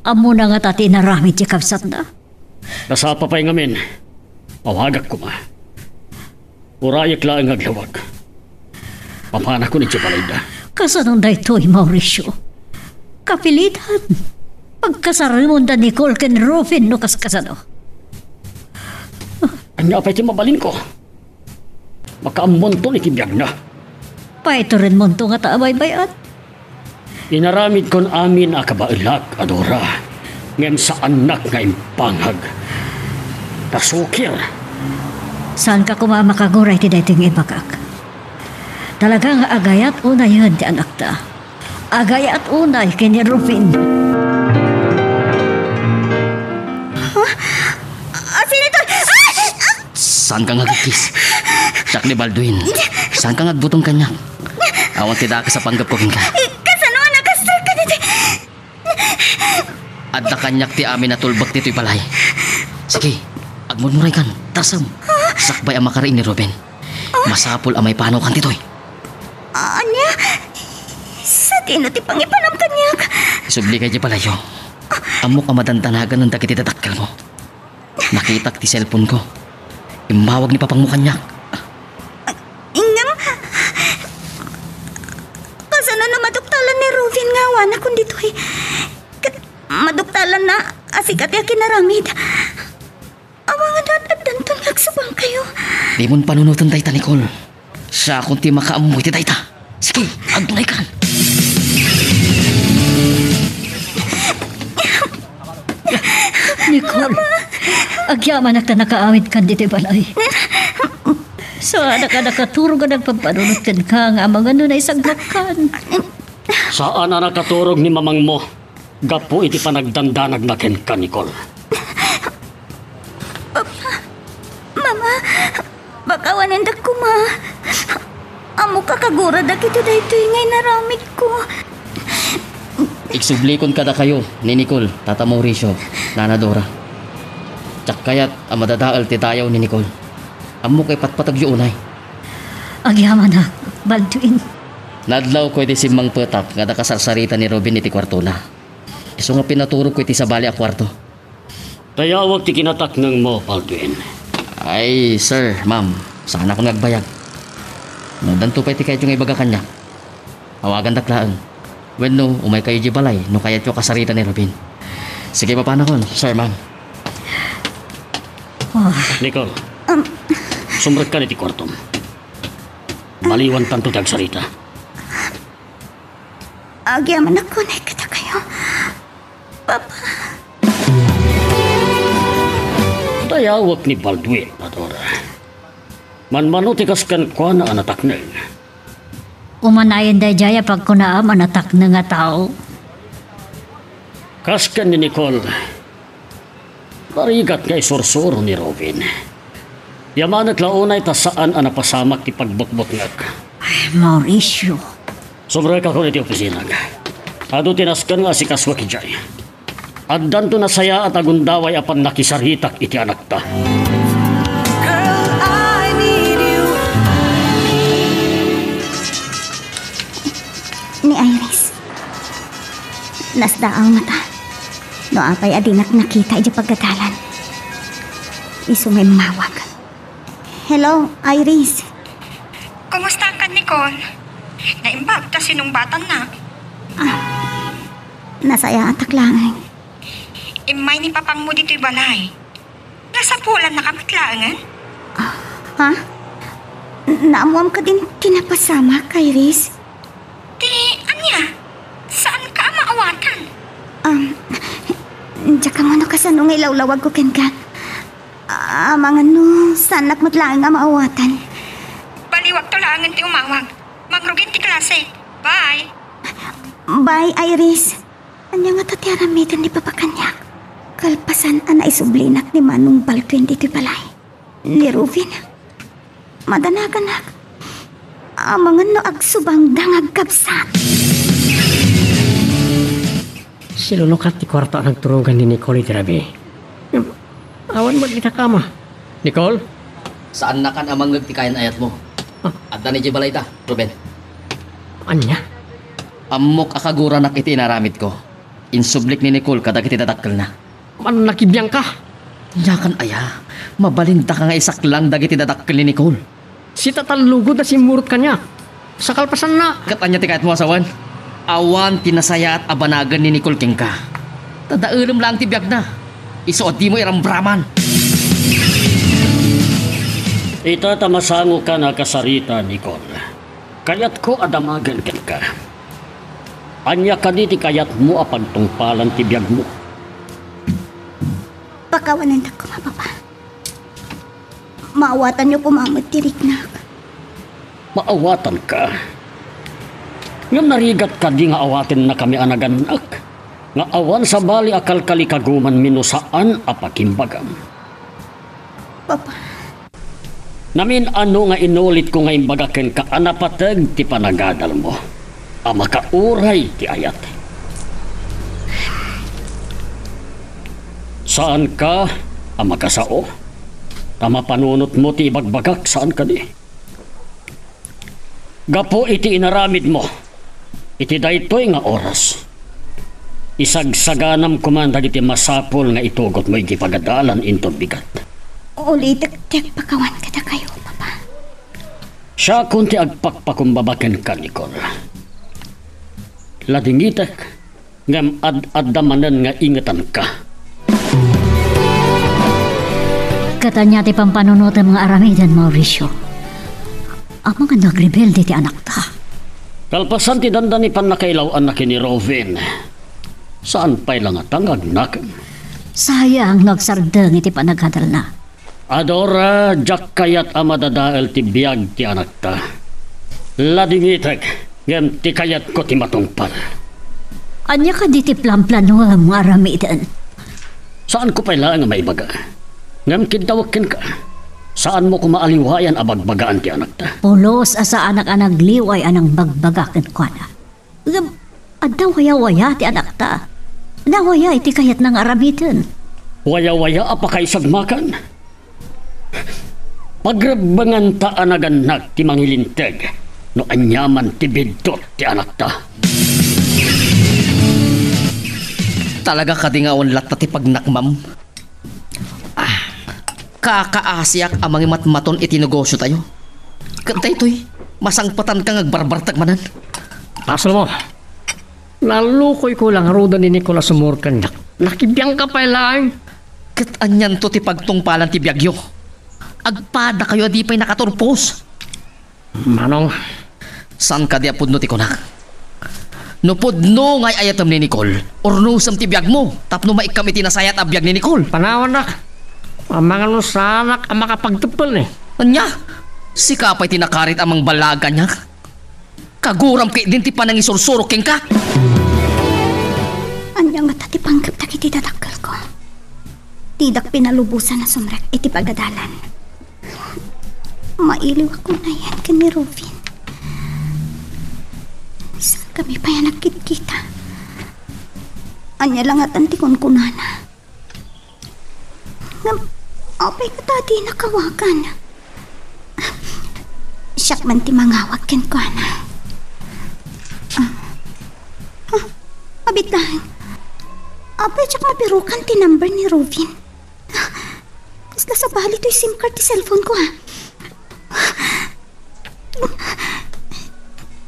Ammona ngata ti inaramid ti kabsatna? Nasapa pay ngamin. Awagak koma. Urayek laeng nga aglawag. Papanakon idiay balayda. Kasano daytoy, Mauricio? Kapilitan. Pagkasaremon da Nicole ken Rufin no kaskasano. Ania pay ti mabalinko? Makaammonton iti biagna. Paiturenmonto ngata a baybay-at. Inaramidkon amin a kabaelak, Adora, ngem saannak nga impangag. Nasukir. Saanka koma a makaguray ti daytoy nga ibagak. Talaga nga agayat unayen ti anakta. Agayat unay ken ni Rufin. Ha? Ah, sino ito? Ah! Ah! Saanka nga agkiss? Siak ni Baldwin. Saanka nga agbutong kaniak? Awan ti dakes a panggepko kenka. Kasano a nakastrike ka ditoy? Adda kaniak ti amin a tulbek ditoy balay. Sige, agmurmuraykan. Tarsem. Sakbay a makari ni Ruben. Masapul a maipanawkan ditoy. Ania? Sadino ti pangipanam kaniak? Isubli kay di palayo. Ammok a madandanagan dagiti dadakkelmo. Nakitak ti cellphone ko. Immawag ni papangmo kaniak. Ngem, kasano no maduktalan ni Ruben nga awanakon ditoy? Ket maduktalanna a sika ti akinaramid. Awan nga addanton nga agsubangkayo. Dimon panunoten dayta, Nicole. Siakon ti makaammo iti dayta. Sige, agnaykan. Nicole, agyamanak ta nakaawidkan ditoy balay. Saanak a nakaturog a nagpampanunot kenka nga amangan no naisagmakkan. Saan a nakaturog ni mamangmo gapu iti panagdandanagna kenka, Nicole. Papa, Mama, pakawanendak koma. Ammok a kaguradak iti daytoy nga inaramidko. Igsublikon kadakayo ni Nicole, Tata Mauricio, Nana Dora. Diak kayat a madadael ti dayaw ni Nicole. Ammok a ipatpategyo unay. Agyamanak, Baldwin. Nadlawko iti simmangpetak nga adda kasarsarita ni Ruben iti kuartona. Isu nga pinaturogko iti sabali a kuarto. Dayawek ti kinataknengmo, Baldwin. Ay, sir, ma'am, saanakon nga agbayag. No addanto pay ti kayatyo nga ibaga kaniak, awagandak laeng. Wenno, umaykayo idiay balay no kayatyo a kasarita ni Ruben. Sige, papanakon, sir, ma'am. Ah. Nicole, Um. sumrekkan iti kuartom. Baliwantanto ti agsarita. Agyamanak unay kadakayo, Papa. Dayawek ni Baldwin, Adora. Manmano ti kas kenkuana a natakneng. Umanayen daydiay a pagkunaam a natakneng a tao. Kas ken ni Nicole, narigat nga isursuro ni Ruben. Yamanek la unay ta saan a napasamak ti pagbutbutngek. Ay, Mauricio. Sumrekakon iti opisinag. Adu ti nasken nga asikasuek idiay. Addanto nasayaat a gundaway a pannakisaritak iti anakta. Girl, I need you. Ni Iris. Nasdaaw ngata. No apay a dinak nakita idiay pagadalan. Isu nga immawag. Hello, Iris. Kumusta ka, Nicole? Naimbag ta sinungbatannak. Ah, nasayaatak laeng. Immay ni papangmo ditoy balay. Nasapulannaka met laengen? Ah, ha? Naammoam kadin ti napasamak, Iris? Ti ania? Saanka a maawatan? Um, diak ammo no kasano nga ilawlawagko kenka. Amangan no, saannak met laeng a maawatan. Baliwakto laengen ti umawag. Mangrugin ti klase. Bye! Bye, Iris. Ania ngata ti aramiden ni Papa kaniak? Kalpasan a naisublinak ni Manong Baldwin ditoy balay. Ni Ruben. Madanaganak. Amangan no agsubangda nga agkabsat. Silunukat ti kuarto a nagturogan ni Nicole iti rabii. Awan met ditak ama. Nicole? Saannakan a mangngeg ti kayan-ayatmo. Ah. Adda idiay balayda, Ruben. Ania? Ammok a kaguranak iti inaramidko. Insublik ni Nicole kadagiti dadakkelna. Mannakibiangka? Aniakan aya? Mabalindaka nga isaklang dagiti dadakkel ni Nicole. Sitatallugod a simmurot kaniak. Sa kalpasanna. Ket ania ti kayatmo a sawen? Awan ti nasayaat a banagen ni Nicole kenka. Ta daelem laeng ti biagna. Isu a dimo iramraman. Ita ta masangokan a kasarita, Nicole. Kayatko a damagen kenka. Ania kadi ti kayatmo a pagtungpalan ti biagmo? Pakawanendak koma, Papa. Maawatanyo koma met ti riknak. Maawatanka? Ngem narigat kadi nga awatennakami a nagannak, nga awan sabali a kalkalikagumanmi no saan a pakimbagam? Papa. Namin-ano nga inulitko nga imbaga kenka a napateg ti panagadalmo a makauray ti ayat. Saanka a makasao? Ta mapanunotmo ti ibagbagak, saan kadi? Gapu iti inaramidmo iti daytoy nga oras, Isagsaganam koman dagiti masapul nga itugotmo iti pagadalan inton bigat. Ulitek ti agpakawan kadakayo, Papa. Siakon ti agpakpakumbaba kenka, Nicole. Ladingitek, ngem ad-adda manen nga ingetanka. Ket ania ti pampanunotem nga aramiden, Mauricio? Amangan no agrebelde ti anakta. Kalpasan ti dandani pannakailaw-anna ken ni Rovin, saan pay la ngata nga agnakem. Sayang no agsardeng iti panagadalna. Adora, diak kayat a madadael ti biag ti anakta. Ladingitek, ngem ti kayatko ti matungpal. Ania kadi ti planplanoem nga aramiden? Saanko pay laeng a maibaga. Ngem kiddawek kenka, saanmo koma a liwayan a bagbagaan ti anakta. Pulos a saanak a nagliway a nangbagbaga kenkuana. Ngem adda wayawaya ti anakta. Nawaya iti kayatna nga aramiden. Wayawaya a pakaisagmakan. Pagrebbenganta a nagannak ti mangilinteg no aniaman ti biddut ti anakta. Talaga kadi nga awan latta ti pagnakmam? Ah, kakaasiak a mangimatmaton iti negosiotayo. Ket daytoy, masangpetanka nga agbarbartek manen. Pasulmo. Nalukoyko la ngaruden ni Nicole a sumurot kaniak. Nakibiangka pay laeng. Ket anianto ti pagtungpalan ti biagyo? Agpadakayo a di pay nakaturpos. Manong. Saan kadi a pudno ti kunak? No pudno nga ay-ayatem ni Nicole, urnosem ti biagmo tapno maikkam iti nasayaat a biag ni Nicole. Panawannak. Amangan no saanak a makapagteppel ni. Ania? Sika pay ti nakarit a mangballaag kaniak? Kaguram ketdin ti panangisursurok kenka? Ania ngata ti panggep dagiti dadakkelko? Didak pinalubosan a sumrek iti pagadalan. Mailiwak unayen ken ni Rufin. Saankami pay a nagkitkita. Ania la ngatan ti kunkunana? Ngem apay ngata a dina awagan? Siak man ti mangawag kenkuana. Ah, ah, abitang. Apay diak mabirukan ti number ni Rufin? Kasla sabali toy SIM card ti cellphone ko, ha?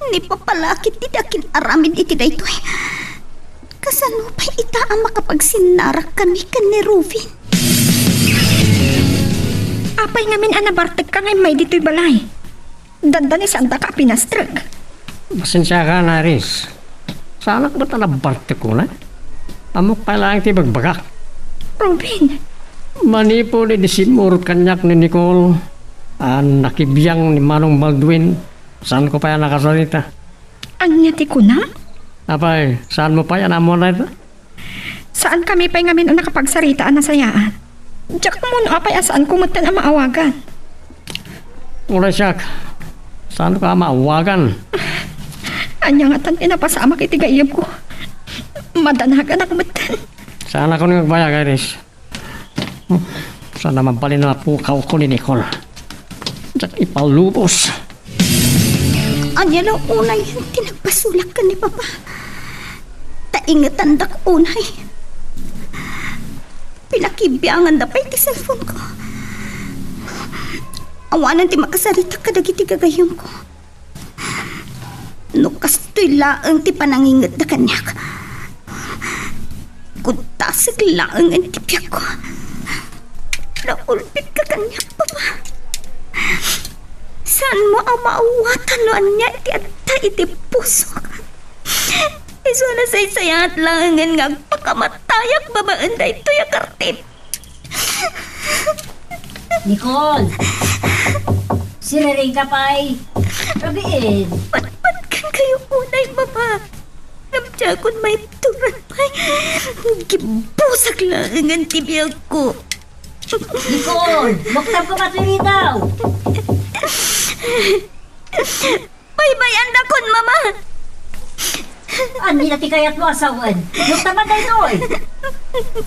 Ni Papa la ketdi ti akin-aramid iti daytoy. Kasano pay ita a makapagsinnarak kami ken ni Rufin? Apay ngamin a nabartekka nga immay ditoy balay? Dandani saandaka a pinastrek. Pasensiakan, Iris. Saanak met a nabartek unay. Ammok pay laeng ti ibagbagak. Rufin! Manipud idi simmurot kaniak ni Nicole a nakibiang ni Manong Baldwin, saanko pay a nakasarita. Ania ti kunam? Apay, saanmo pay a naammuan dayta? Saankami pay ngamin a nakapagsarita a nasayaat. Diak ammo no apay a saanko metten a maawagan. Uray siak, saanka a maawagan? Ania ngatan ti napasamak iti gayyemko? Madanaganak metten. Saanakon nga agbayag, Iris. Hmm, saan a mabalin a napukawko ni Nicole. Diak ipalubos. Ania la unayen ti nagpasulak ken ni Papa? Ta ingetandak unay. Pinakibianganda pay ti cellphone ko. Awanen ti makasarita kadagiti gagayyemko. No kastoy laeng ti panangingetda kaniak, kudtasek laengen ti biagko. Naulpitka kaniak, Papa. Saanmo a maawatan no ania ti adda iti pusok. Isu a nasaysayaat laengen nga agpakamatayak babaen daytoy a kartip. Nicole! Siriring ka pay? Rabiin! Patpatkan kayo unay, Mama. Ngem diakon maibturan pay. Gibusak laengen ti biagko. Nicole! Luktab ka pay ditoy daw! Baybay-andakon, Mama! Ania ti kayatmo a sawen? Luktab daytoy!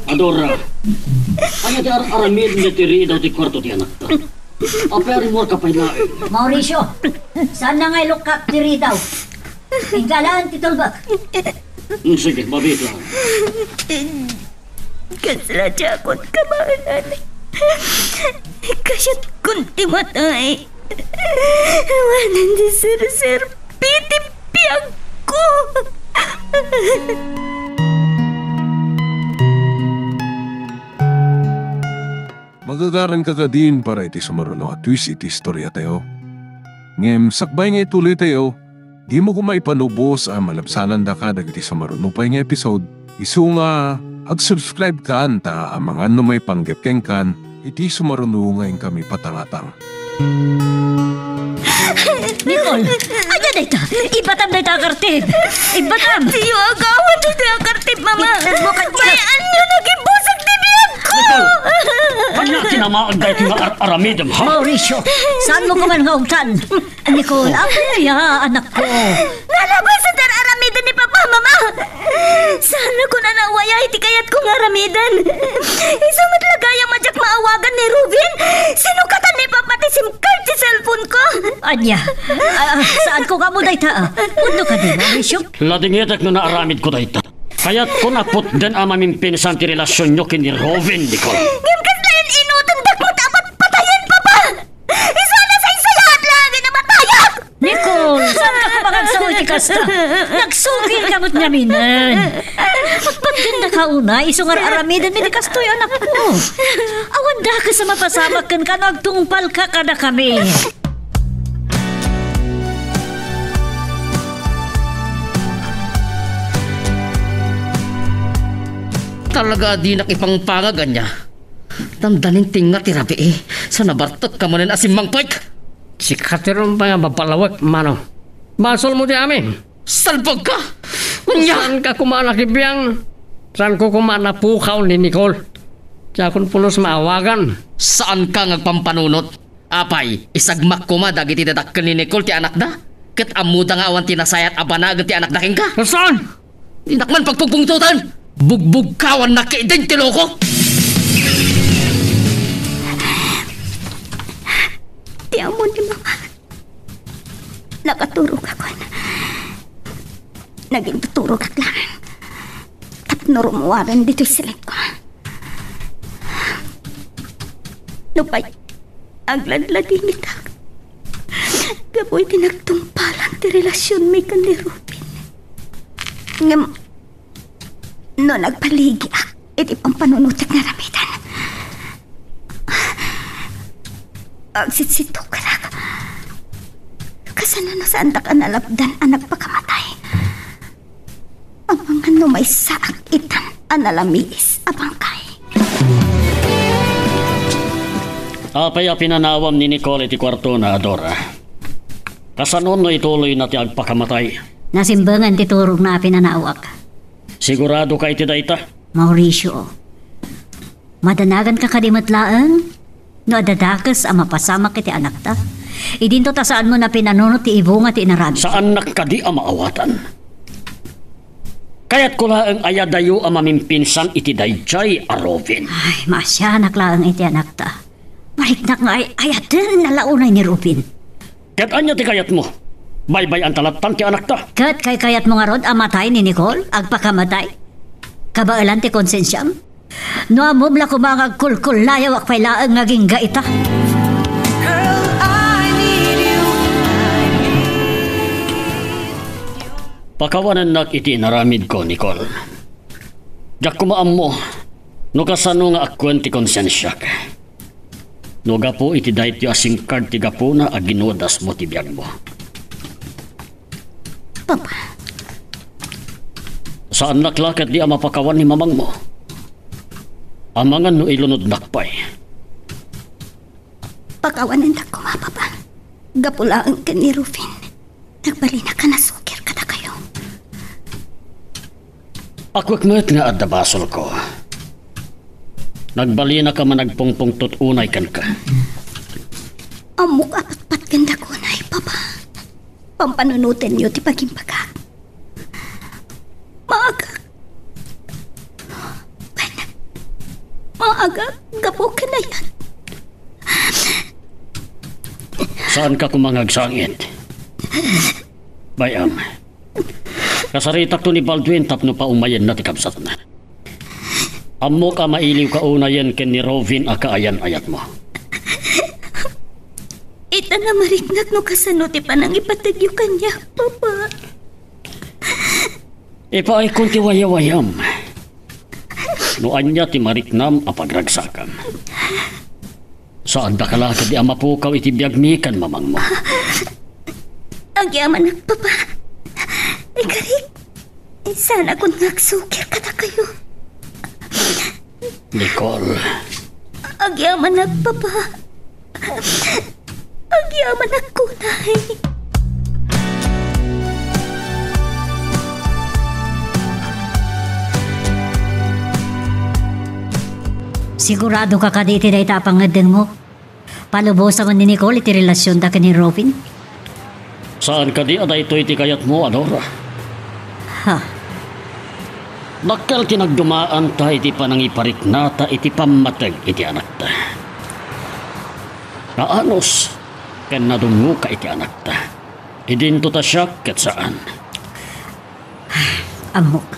Adora, ania ti ar-aramidmo iti ridaw ti kuarto ti anakta? Apay a rimmuarka pay laeng? Mauricio, saan nga ilukka ti ridaw? Inggalaen ti tulbek. Sige, mabiit lang. Kasla ti akon kabaelan. Kasiatkon ti matay. Awanen ti serserbi ti biagko. Magagaranka kadin para iti sumaruno a twist iti istoriatayo. Ngem sakbay nga ituloytayo, dimo koma ipanubos a malabsanandaka dagiti sumaruno pay nga episode, isu nga ag-subscribe kan ta amangan no maipanggep kenkan iti sumaruno nga inkami patangatang. Nicole, ania dayta? Ibbatam dayta a kartib! Ibbatam! Diyo agawan dayta a kartib, Mama! Itedmo kaniak! Mayat nga nagibusak ti biagko! Nicole! Ania ti namaag daytoy nga ar-aramidem, ha? Mauricio, saanmo koman nga ugtan? Nicole, apay aya, anakko? Nalabasan ti ar-aramiden ni Papa, Mama! Saannakon a naawaya iti kayatko nga aramiden. Isu met la gayam a diak maawagan ni Ruben. Sinukatan ni Papa ti SIM card ti cellphone-ko. Ania? Ah, ah, saanko nga ammo dayta, ah. Pudno kadi, Mauricio? Ladingitek no naaramidko dayta. Kayatkon a putden a mamimpinsan ti relasionyo ken ni Ruben, Nicole. Ngem kasla inutem dakmo ta apat patayen, Papa! Isu a nasaysayaat laeng a matayak! Nicole, saanka koma nga agsao iti kasta? Nagsukirka met ngaminen. Agpatgandaka unay, isu nga ar-aramidenmi ti kastoy, anakko. Awan dakes a mapasamak kenka no agtungpalka kadakami. Talaga a dinak ipangpangag, ania? Dandanin ti nga ti rabii, sa nabartekka manen a simmangpet. Sika ti rumbeng a mapalawek, Manong. Basolmo ti amin. Salbagka! Ania? Saanka koma a nakibiang? Saanko koma a napukaw ni Nicole? Diakon pulos maawagan. Saanka nga agpampanunot? Apay, isagmak koma dagiti dadakkel ni Nicole ti anakda? Ket ammoda nga awan ti nasayaat a banagen ti anakda kenka? Saan? Dinak man pagpungpungtotan! Bugbugkawannak ketdin ti loko! Ti ammo ni Mama, nakaturogakon. Nagintuturogak laeng tapno rummuaren ditoy silengko. Nupay agladladingitak gapu iti nagtungpalan ti relasionmi ken ni Ruben. Ngem no nagbaligiak iti pampanunotek nga aramiden, agsitsittukerak. Kasano no saandak a nalapdan a nagpakamatay? Amangan no maysaak itan a nalamiis a bangkay. Apay a pinanawam ni Nicole iti kuartona, Adora? Kasano no ituloyna ti agpakamatay? Nasimbengan ti turogna a pinanawak. Siguradoka iti dayta? Mauricio, madanaganka kadi met laeng no adda dakes a mapasamak iti anakta? Idinto ta saanmo a pinanunot ti ibunga ti inaramid. Saannak kadi a maawatan? Kayatko laeng a iyadayo a mamimpinsan iti daydiay a Ruben. Ay, maasianak laeng iti anakta. Mariknak nga ay-ayatenna la unay ni Ruben. Ket ania ti kayatmo? Baybay-anta latta ti anakta. Ket kaykayatmo ngarud a matay ni Nicole? Agpakamatay? Kabaelan ti konsensiam? No ammom la koma nga agkulkullayawak pay laeng nga agingga ita. Pakawanennak iti inaramidko, Nicole. Diak koma ammo no kasano nga akkuen ti konsensiak. No gapu iti daytoy a SIM card ti gapuna a ginudasmo ti biagmo. Papa. Saannak la ketdi a mapakawan ni mamangmo. Amangan no ilunodnak pay. Pakawanendak koma, Papa. Gapu laeng ken ni Rufin, nagbalinak a nasukir kadakayo. Akuek met nga adda basolko. Nagbalinak a managpungpungtot unay kenka. Ammok a patpatgendak unay, Papa. Pampanunotenyo ti pagimbagak. Maagak. Wen, maagak gapu ken ayan. Saanka koma nga agsangit. Bay-am. Kasaritakto ni Baldwin tapno paumayenna ti kabsatna. Ammok a mailiwka unayen ken ni Robin a kaayan-ayatmo. Ita namariknak no kasano ti panangipategyo kaniak, Papa. Ipaaykon ti wayawayam. No ania ti mariknam a pagragsakam. Saandaka la kadi a mapukaw iti biagmi ken mamangmo. Agyamanak, Papa. Ikarik, saanakon nga agsukir kadakayo. Nicole. Agyamanak, Papa. Agyamanak kunay. Sigurado ka kadi iti dayta a pangngeddengmo? Palubosan ni Nicole iti relasionda ken ni Robin? Saan kadi a daytoy ti kayatmo, Adora? Ha? Dakkel ti nagdumaanta iti panangipariknata iti pammateg iti anakta. Naanus ken nadungngoka iti anakta. Idinto ta siak ket saan. Ammok.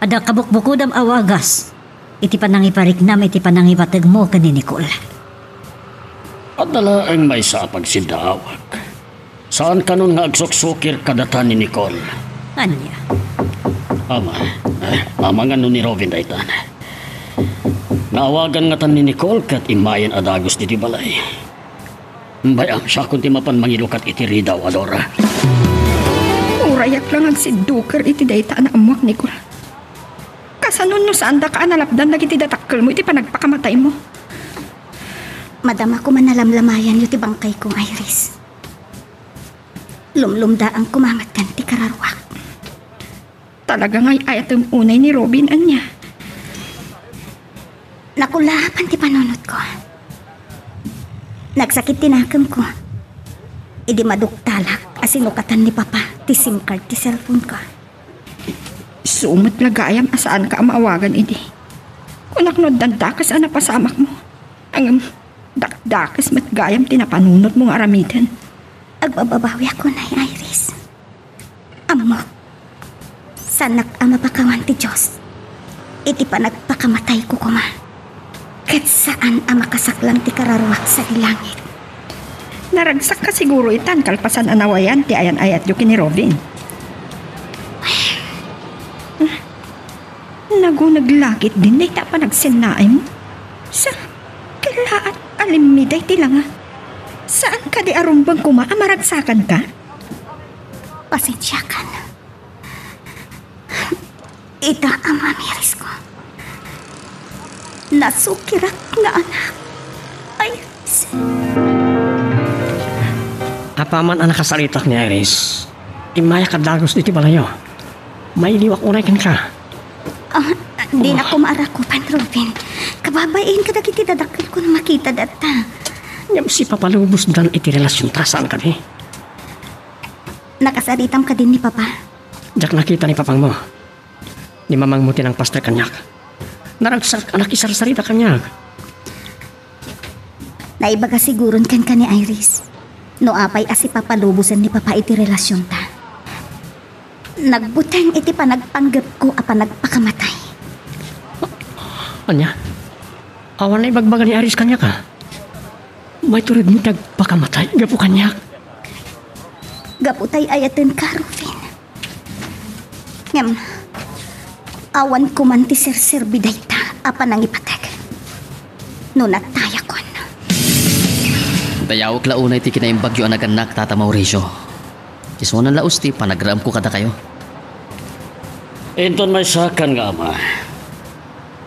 Adda kabukbukodam a wagas iti panangipariknam iti panangipategmo ken ni Nicole. Adda laeng maysa a pagsiddaawak. Saan kanon nga agsuksukir kadata ni Nicole. Ania? Ama, eh, amangan no ni Robin daytan. Naawagan ngatan ni Nicole ket immayen a dagus ditoy balay. Bay-am, siakon ti mapan mangilukat iti ridaw, Adora. Urayak la nga agsidduker iti dayta a naammoak, Nicole. Kasano no saandaka a nalapdan dagiti dadakkelmo iti panagpakamataymo? Madama koma nalamlamayanyo ti bangkayko, Iris. Lumlumdaang koma met ti kararuak. Talaga nga ay-ayatem unay ni Robin, ania? Nakulaapan ti panunotko. Nagsakit ti nakemko idi maduktalak a sinukatan ni Papa ti SIM card ti cellphoneko. Isu met la gayam a saanka a maawagan idi. Kunak no addan dakes a napasamakmo. Ngem, dakdakes met gayam ti napanunotmo nga aramiden. Agbababawiak unay, Iris. Ammok, saanak a mapakawan ti Dios iti panagpakamatayko koma. Ket saan a makasaklang ti kararuak sadi langit. Naragsakka siguro itan kalpasan a nawayan ti ayan-ayatyo ken ni Robin. Naguneg la ketdin dayta a panagsennaaymo. Sa, kellaat a limmiday ti langa. Saan kadi a rumbeng koma a maragsakanka? Pasensiakan. Ita a mamirisko. Nasukirak nga anak. Ay, Apaman a nakasaritak ni Iris, immayak a dagus iti balayo. Mailiwak unay kenka. Ah, dinak koma arakupan, Robin. Kababain kadagiti dadakkelko no makita dayta. Ngem sipapalubosdan iti relasionta, saan kadi? Nakasaritam kadin ni Papa? Diak nakita ni papangmo. Ni mamangmo ti nangpaster kaniak. Naragsak a nakisarsarita kaniak. Naibaga siguron kenka ni Iris no apay a sipapalubosen ni Papa iti relasionta. Nagbuteng iti panagpanggepko a panagpakamatay. Ania? Awan naibagbaga ni Iris kaniak a maituredmo ti agpakamatay gapu kaniak? Gapu ta ay-ayatenka, Rufin. Ngem, awan koman ti serserbi dayta a panangipateg no natayakon. Dayawek la unay ti kinaimbagyo a nagannak, Tata Mauricio. Isunan la usti panagraemko kadakayo. Inton maysakan nga ama,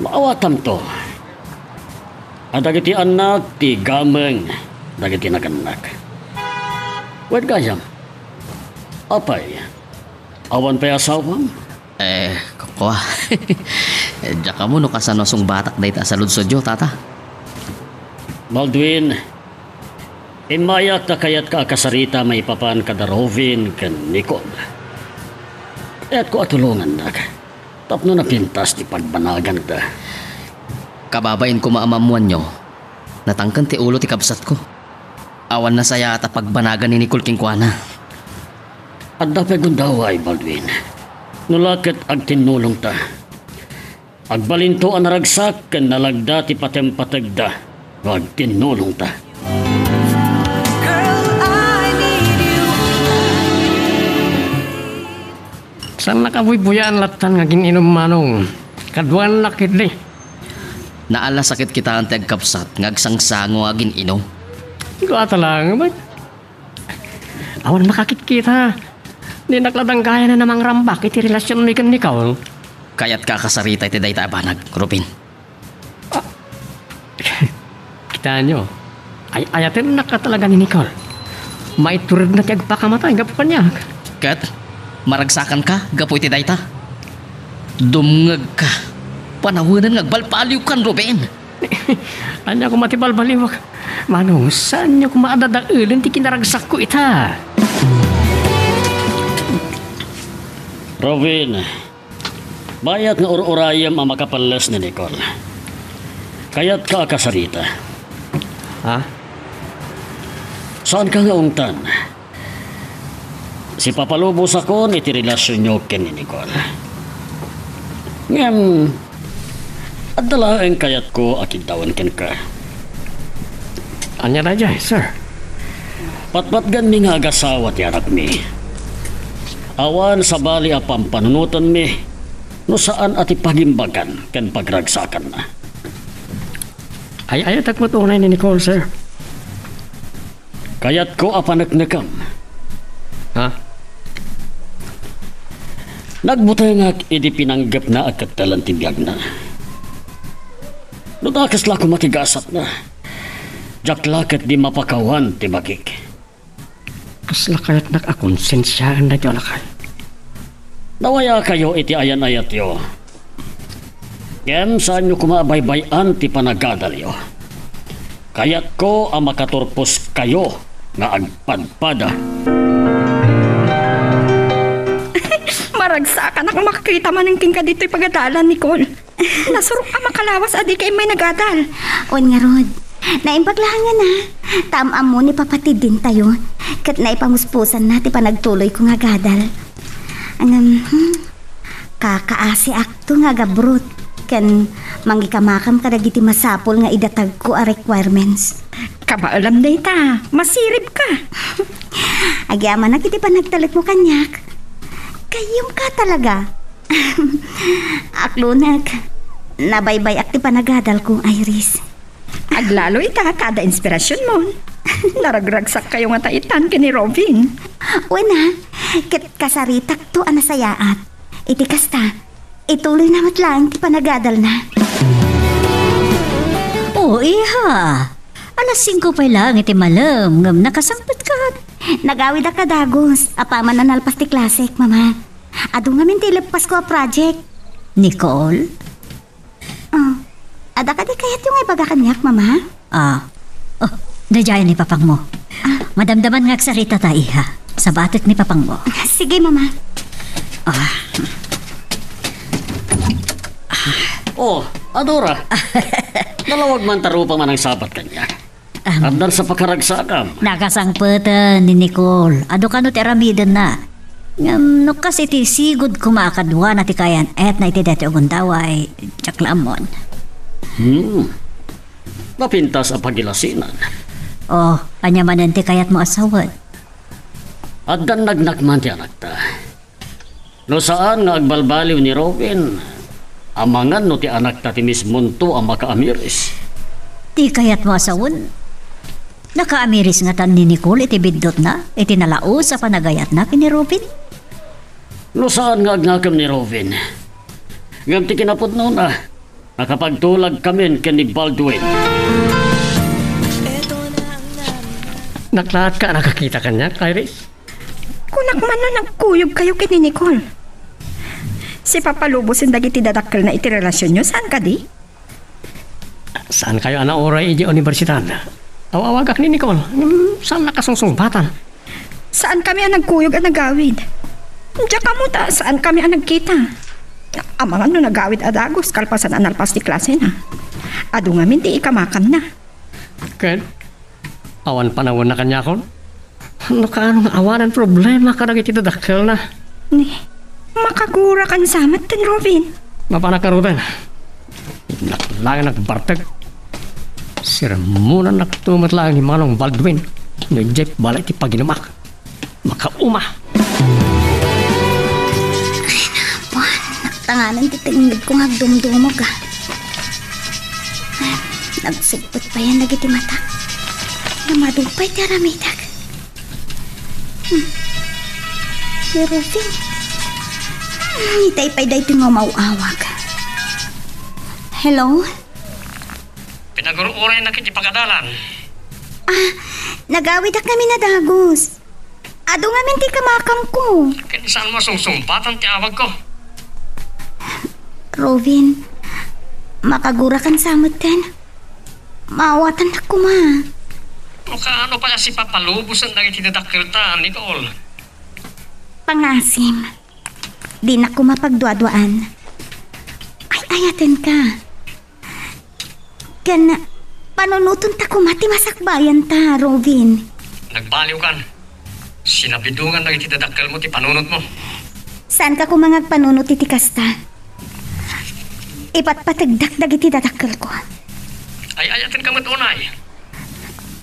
maawatamto a dagiti annak ti gameng dagiti nagannak. Wen gayam, apay, awan pay asawam? Eh, kua. Diak ammo no kasano a sungbatak dayta a saludsodyo, Tata. Baldwin, immayak ta kayatka a kasarita maipapan kada Rovin ken Nicole. Kayatko a tulongannak tapno napintas ti pagbanaganda. Kababain koma a maammoanyo, natangken ti ulo ti kabsatko. Awan nasayaat a pagbanagan ni Nicole kenkuana. Adda pay gundaway, Baldwin. No la ket agtinnulongta, agbalinto a naragsak ken nalagda ti patempategda no agtinnulongta. Saannak a buybuyaan lattan nga agin-inum, Manong. Kaduannak ketdi. Naalas a ket kitaen ti agkabsat nga agsangsango nga agin-inum. Kua ta laeng met. Awan makakitkita. Dinak la danggayan a mangrambak iti relasionmi ken Nicole. Kayatka a kasarita iti dayta a banag, Ruben. Ah. Kitaenyo, ay-ayatennak a talaga ni Nicole. Maituredna ti agpakamatay gapu kaniak. Ket maragsakanka gapu iti dayta? Dumngegka. Panawenen nga agbalbaliwkan, Ruben. Ania koma ti balbaliwek? Manong, saanyo koma a dadaelen ti kinaragsakko ita? Ruben, bayat nga ur-urayem a makapelles ni Nicole. Kayatka a kasarita. Ha? Saanka nga ungtan? Sipapalubosakon iti relasionyo ken ni Nicole. Ngem, adda laeng kayatko a kiddawen kenka. Ania daydiay, sir? Patpatganmi nga agasawa ti anakmi. Awan sabali a pampanunotenmi no saan a ti pagimbagan ken pagragsakanna. Ay-ayatek met unay ni Nicole, sir. Kayatko a paneknekem. Ha? Nagbutengak idi pinanggepna a kettelen ti biagna. No dakes la koma ti gasatna, diak la ketdi mapakawan ti bagik. Kasla kayatnak a konsensiaen daytoy a lakay. Nawayakayo iti ayan-ayatyo. Ngem saanyo koma a baybay-an ti panagadalyo. Kayatko a makaturposkayo nga agpadpada. Maragsakanak a makakita manen kenka ditoy pagadalan, Nicole. Nasurok a makalawas a dika immay nagadal. Wen ngarud, naimbag laeng a, ta am-ammo ni Papa ti dintayo, ket naipamuspusanna ti panagtuloyko nga agadal. Ngem, hmm, kakaasiakto nga agabrot ken mangikamakam kadagiti masapul nga idatagko a requirements. Kabaelam dayta, masiribka. Agyamanak iti panagtalekmo kaniak. Gayyemka talaga. Aklonek, nabaybay-ak ti panagadalko, Iris. Aglalo ita ta adda inspirasionmon. Naragragsakkayo ngata itan ken ni Robin. Wen a, ket kasaritakto a nasayaat. Iti kasta, ituloyna met laeng ti panagadalna. O, iha! Alas singko pay laeng iti malem, ngem nakasangpetkat. Nagawidak a dagus, apaman a nalpas ti klasek, Mama. Adu ngamin ti ileppasko a project. Nicole? Oh, adda kadi kayatyo nga ibaga kaniak, Mama? Ah. Oh, daydiay ni papangmo. Ah. Madamdaman nga agsaritata, iha. Sabatek ni papangmo. Sige, Mama. Ah. Oh, Adora. Nalawag man ta rupa manangsabat kaniak. Am. Addan sa pakaragsakam. Nakasangpeten ni Nicole. Adu kano ti aramidenna. Ngem no kas iti sigud koma a kaduana ti kayan-etna iti daytoy a gundaway, diak la ammon. Hmm. Napintas a pagilasinan. Oh, ania manen ti kayatmo a sawen? Addan nagnakman ti anakta. No saan nga agbalbaliw ni Robin, amangan no ti anakta ti mismonto a makaamiris. Ti kayatmo a sawen? Nakaamiris ngatan ni Nicole iti biddutna, iti nalaus a panagayatna ken ni Robin? No saan nga agnakem ni Robin, ngem ti kinapudnona, nakapagtulagkamin ken ni Baldwin. Naklaatka a nakakita kaniak, Iris? Kunak man no nagkuyogkayo ken ni Nicole. Sipapalubosen dagiti dadakkelna iti relasionyo, saan kadi? Saankayo a nauray idiay universidad? Aw-awagak ni Nicole. Hmm, saan nakasungsungbatan? Saankami a nagkuyog a nagawid. Diak ammo ta saankami a nagkita. Amangan no nagawid a dagus kalpasan a nalpas ti klasena. Adu ngamin ti ikamakamna. Ken? Awan panawenna kaniakon? No kaano nga awanen problema kadagiti dadakkelna? Ni, Makagurakan sa met ten, Robin. Mapanak ngaruden. Laklak nga nagbartek. Sermonannakto met laeng ni Manong Baldwin. No idiay balay ti paginumak. Makauma. Ay, napuan. Naktanganan ti tengngedko nga agdumdumog, ah. Nagsugpet payen dagiti matak. Namadu pay ti aramidek. Hmm. Ni Rufin. Hmm, itay pay daytoy nga umaw-awag. Hello? Pinagur-uraynak iti pagadalan. Ah, nagawidak ngamin a dagus. Adu ngamin ti kamakamko. Ket saan mo sungsumbatan ti awagko? Robin, makagurakan sa metten. Maawatannak koma. No kaano pay a sipapalubosen dagiti dadakkelta, Nicole? Pangasim, dinak koma pagduaduaan. Ay-ayatenka. Ken panunotonta koma ti masakbayanta, Robin. Nagbaliwkan. Sinabidongan dagiti dadakkelmo ti panunotmo. Saanka koma nga agpanunot iti kasta. Ipatpategdak dagiti dadakkelko. Ay-ayatenka met unay.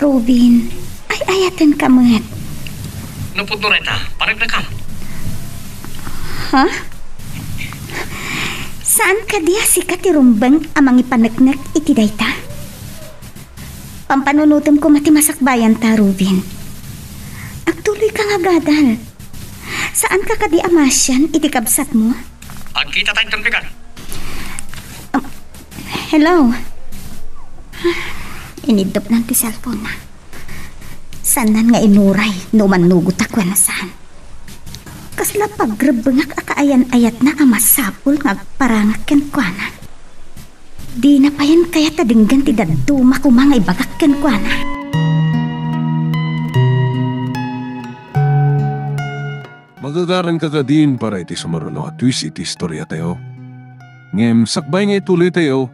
Robin, ay-ayatenka met. No pudno dayta, panagdakam. Ha? Saan kadi a sika ti rumbeng a mangipaneknek iti dayta? Pampanunotem koma ti masakbayanta, Robin. Agtuloyka nga agadal. Saanka kadi a masian iti kabsatmo? Agkitata inton bigat. Um, hello? Iniddupnan ti cellphone-na. Saannan nga inuray no mannugotak wenno saan. Kasla pagrebbengak a kaayan-ayatna a masapul nga agparangak kenkuana. Dina payen kayat a denggen ti dadduma koma nga ibagak kenkuana. Magagaranka kadin para iti sumaruno a twist iti istoriatayo. Ngem sakbay nga ituloytayo,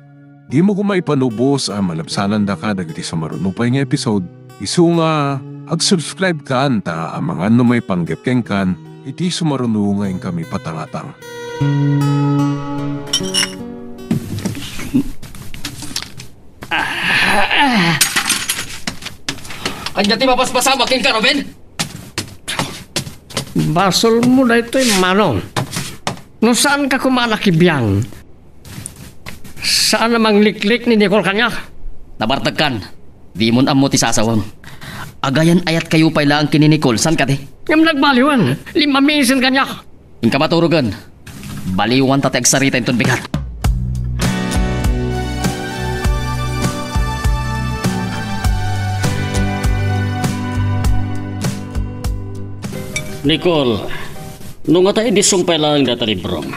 dimo koma ipanubos a malabsanandaka dagiti sumaruno pay nga episode, isu nga ag-subscribe kan ta amangan no maipanggep kenkan iti sumaruno nga inkami patangatang. Ania ti mapaspasamak kenka, Ruben? Basolmo daytoy, Manong. No saanka koma a nakibiang, saan a mangliklik ni Nicole kaniak. Nabartekkan. Dimon ammo ti sasawem. Agayan-ayatkayo pay laeng ken ni Nicole, saan kadi? Ngem nagbaliwen, limmamisen kaniak. Inka maturogen. Baliwanta ti agsarita inton bigat. Nicole, no ngata idi sumpay laeng dayta librom,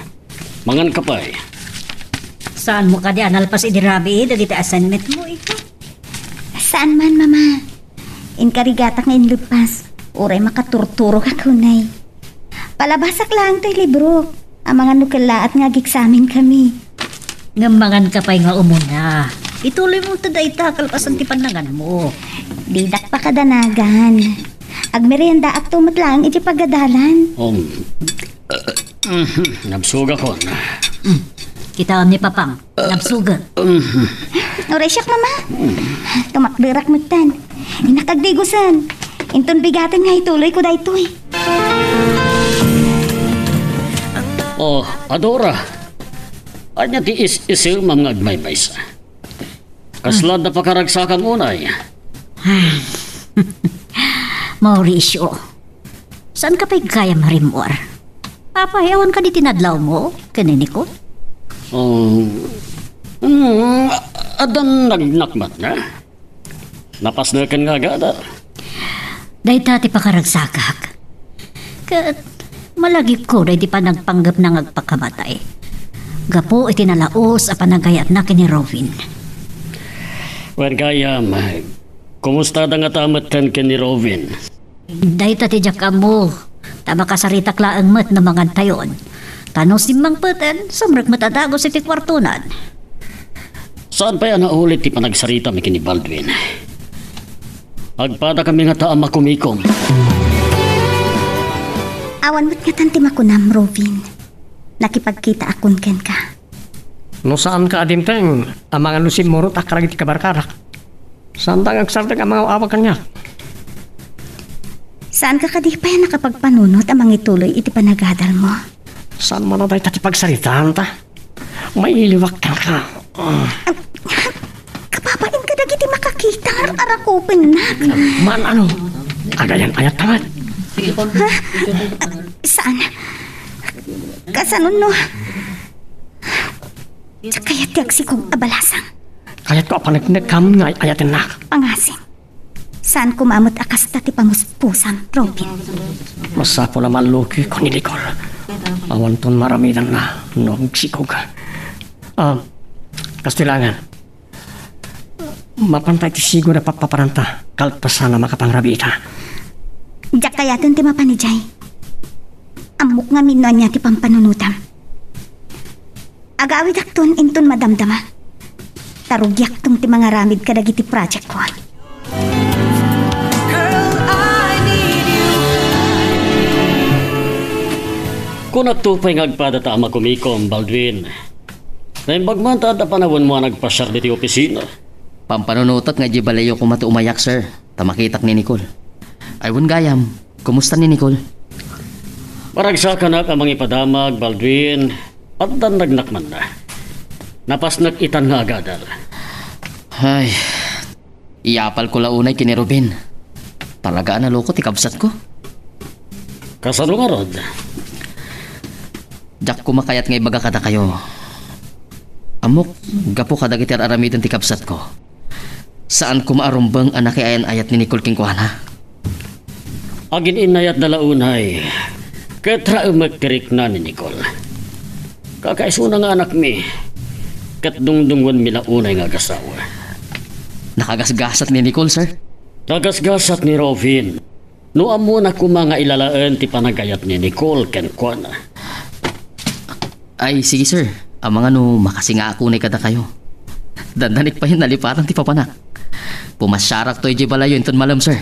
manganka pay. Saanmo kadi a nalpas idi rabii dagiti assignmentmo, ikaw? Saan man, Mama. Inkarigatak nga inluppas. Uray makaturturok a kunay. Palabasak laeng toy librok. Amangan no kellaat nga ageksamenkami. Ngem manganka pay nga umuna. Ituloymo ta dayta kalpasan ti pannanganmo. Didak pakadanagan. Agmeriendaakto met laeng iti pagadalan. Um, mhm, nabsugakon. Mm. Kitaem ni Papang, nabsugak. Mhm. Uray siak, Mama. Tumakderak metten. Innak agdigusen. Inton bigaten nga ituloyko daytoy. Oh, Adora. Ania ti is-isemam nga agmaymaysa? Kasla adda pakaragsakam unay? Mauricio, saanka pay gayam rimmuar? Apay, awan kadi ti nadlawmo ken ni Nicole? Oh, mm, addan nagnakmatna. Napasneken nga agadal. Dayta ti pakaragsakak. Ket malagipko daydi panagpanggepna nga agpakamatay gapu iti nalaus a panagayatna ken ni Robin. Wen gayam, kumusta da ngata metten ken ni Robin? Dayta ti diak ammo, ta makasaritak laeng met no mangantayon. Ta no simmangpeten, sumrek met a dagus iti kuartonan. Saan pay a naulit ti panagsaritam ken ni Baldwin? Agpadakami ngata a makumikom. Awan met ngatan ti makunam, Robin. nakipagkitaakon kenka. No saanka a dimteng, amangan no simmurotak kadagiti kabarkadak. Saanta nga agsardeng a mangaw-awag kaniak. Saanka kadi pay a nakapagpanunot a mangituloy iti panagadalmo? Saan man a dayta ti pagsaritaanta? Mailiwak kenka. Kababain kadagiti makakita nga ar-arakupennak. Man ano? Agayan-ayatta met. Ha? Saan? Kasano no? Diak kayat ti agsikog a balasang. Kayatko a paneknekkam nga ay-ayatennak. Pangasim. Saan koma met a kasta ti pamuspusam, Robin. Masapul a mallukiko ni Nicole. Awanton maramidanna no agsikog. Ah, kastilangan. Mapanta iti sigo na pappaparanta, kalpasan a makapangrabiita. Diak kayaten ti mapan idiay. Ammok ngamin no ania ti pampanunotam. Agawidakton inton madamdama. Ta rugiakton ti mangaramid kadagiti projectkon. Kunakto pay nga agpadata a makumikom, Baldwin. Naimbag man ta adda panawenmo a nagpasiar ditoy opisina. Pampanunotek nga idiay balayyo koma ti umayak, sir, ta makitak ni Nicole. Ay, wen gayam, kumusta ni Nicole? Maragsakanak a mangipadamag, Baldwin. Addan nagnakmanna. Napasnek itan nga agadal. Ay, iyapalko la unay ken ni Ruben. Talaga a naloko ti kabsatko. Kasano ngarud? Diak koma kayat nga ibaga kadakayo. Ammok, gapu kadagiti ar-aramiden ti kabsatko, saan koma a rumbeng a nakiayan-ayat ni Nicole kenkuana. Agin-innayatda la unay, ket raemek ti rikna ni Nicole. Kakaisuna nga anakmi, ket dungdungngoenmi la unay nga agasawa. Nakagasgasat ni Nicole, sir? Kagasgasat ni Robin. No ammona koma nga ilalaen ti panagayat ni Nicole kenkuana. Ay, sige, sir. Amangan no makasingaak unay kadakayo. Dandanik pay nalipatan ti papanak. Pumasiarakto idiay balayyo inton malem, sir.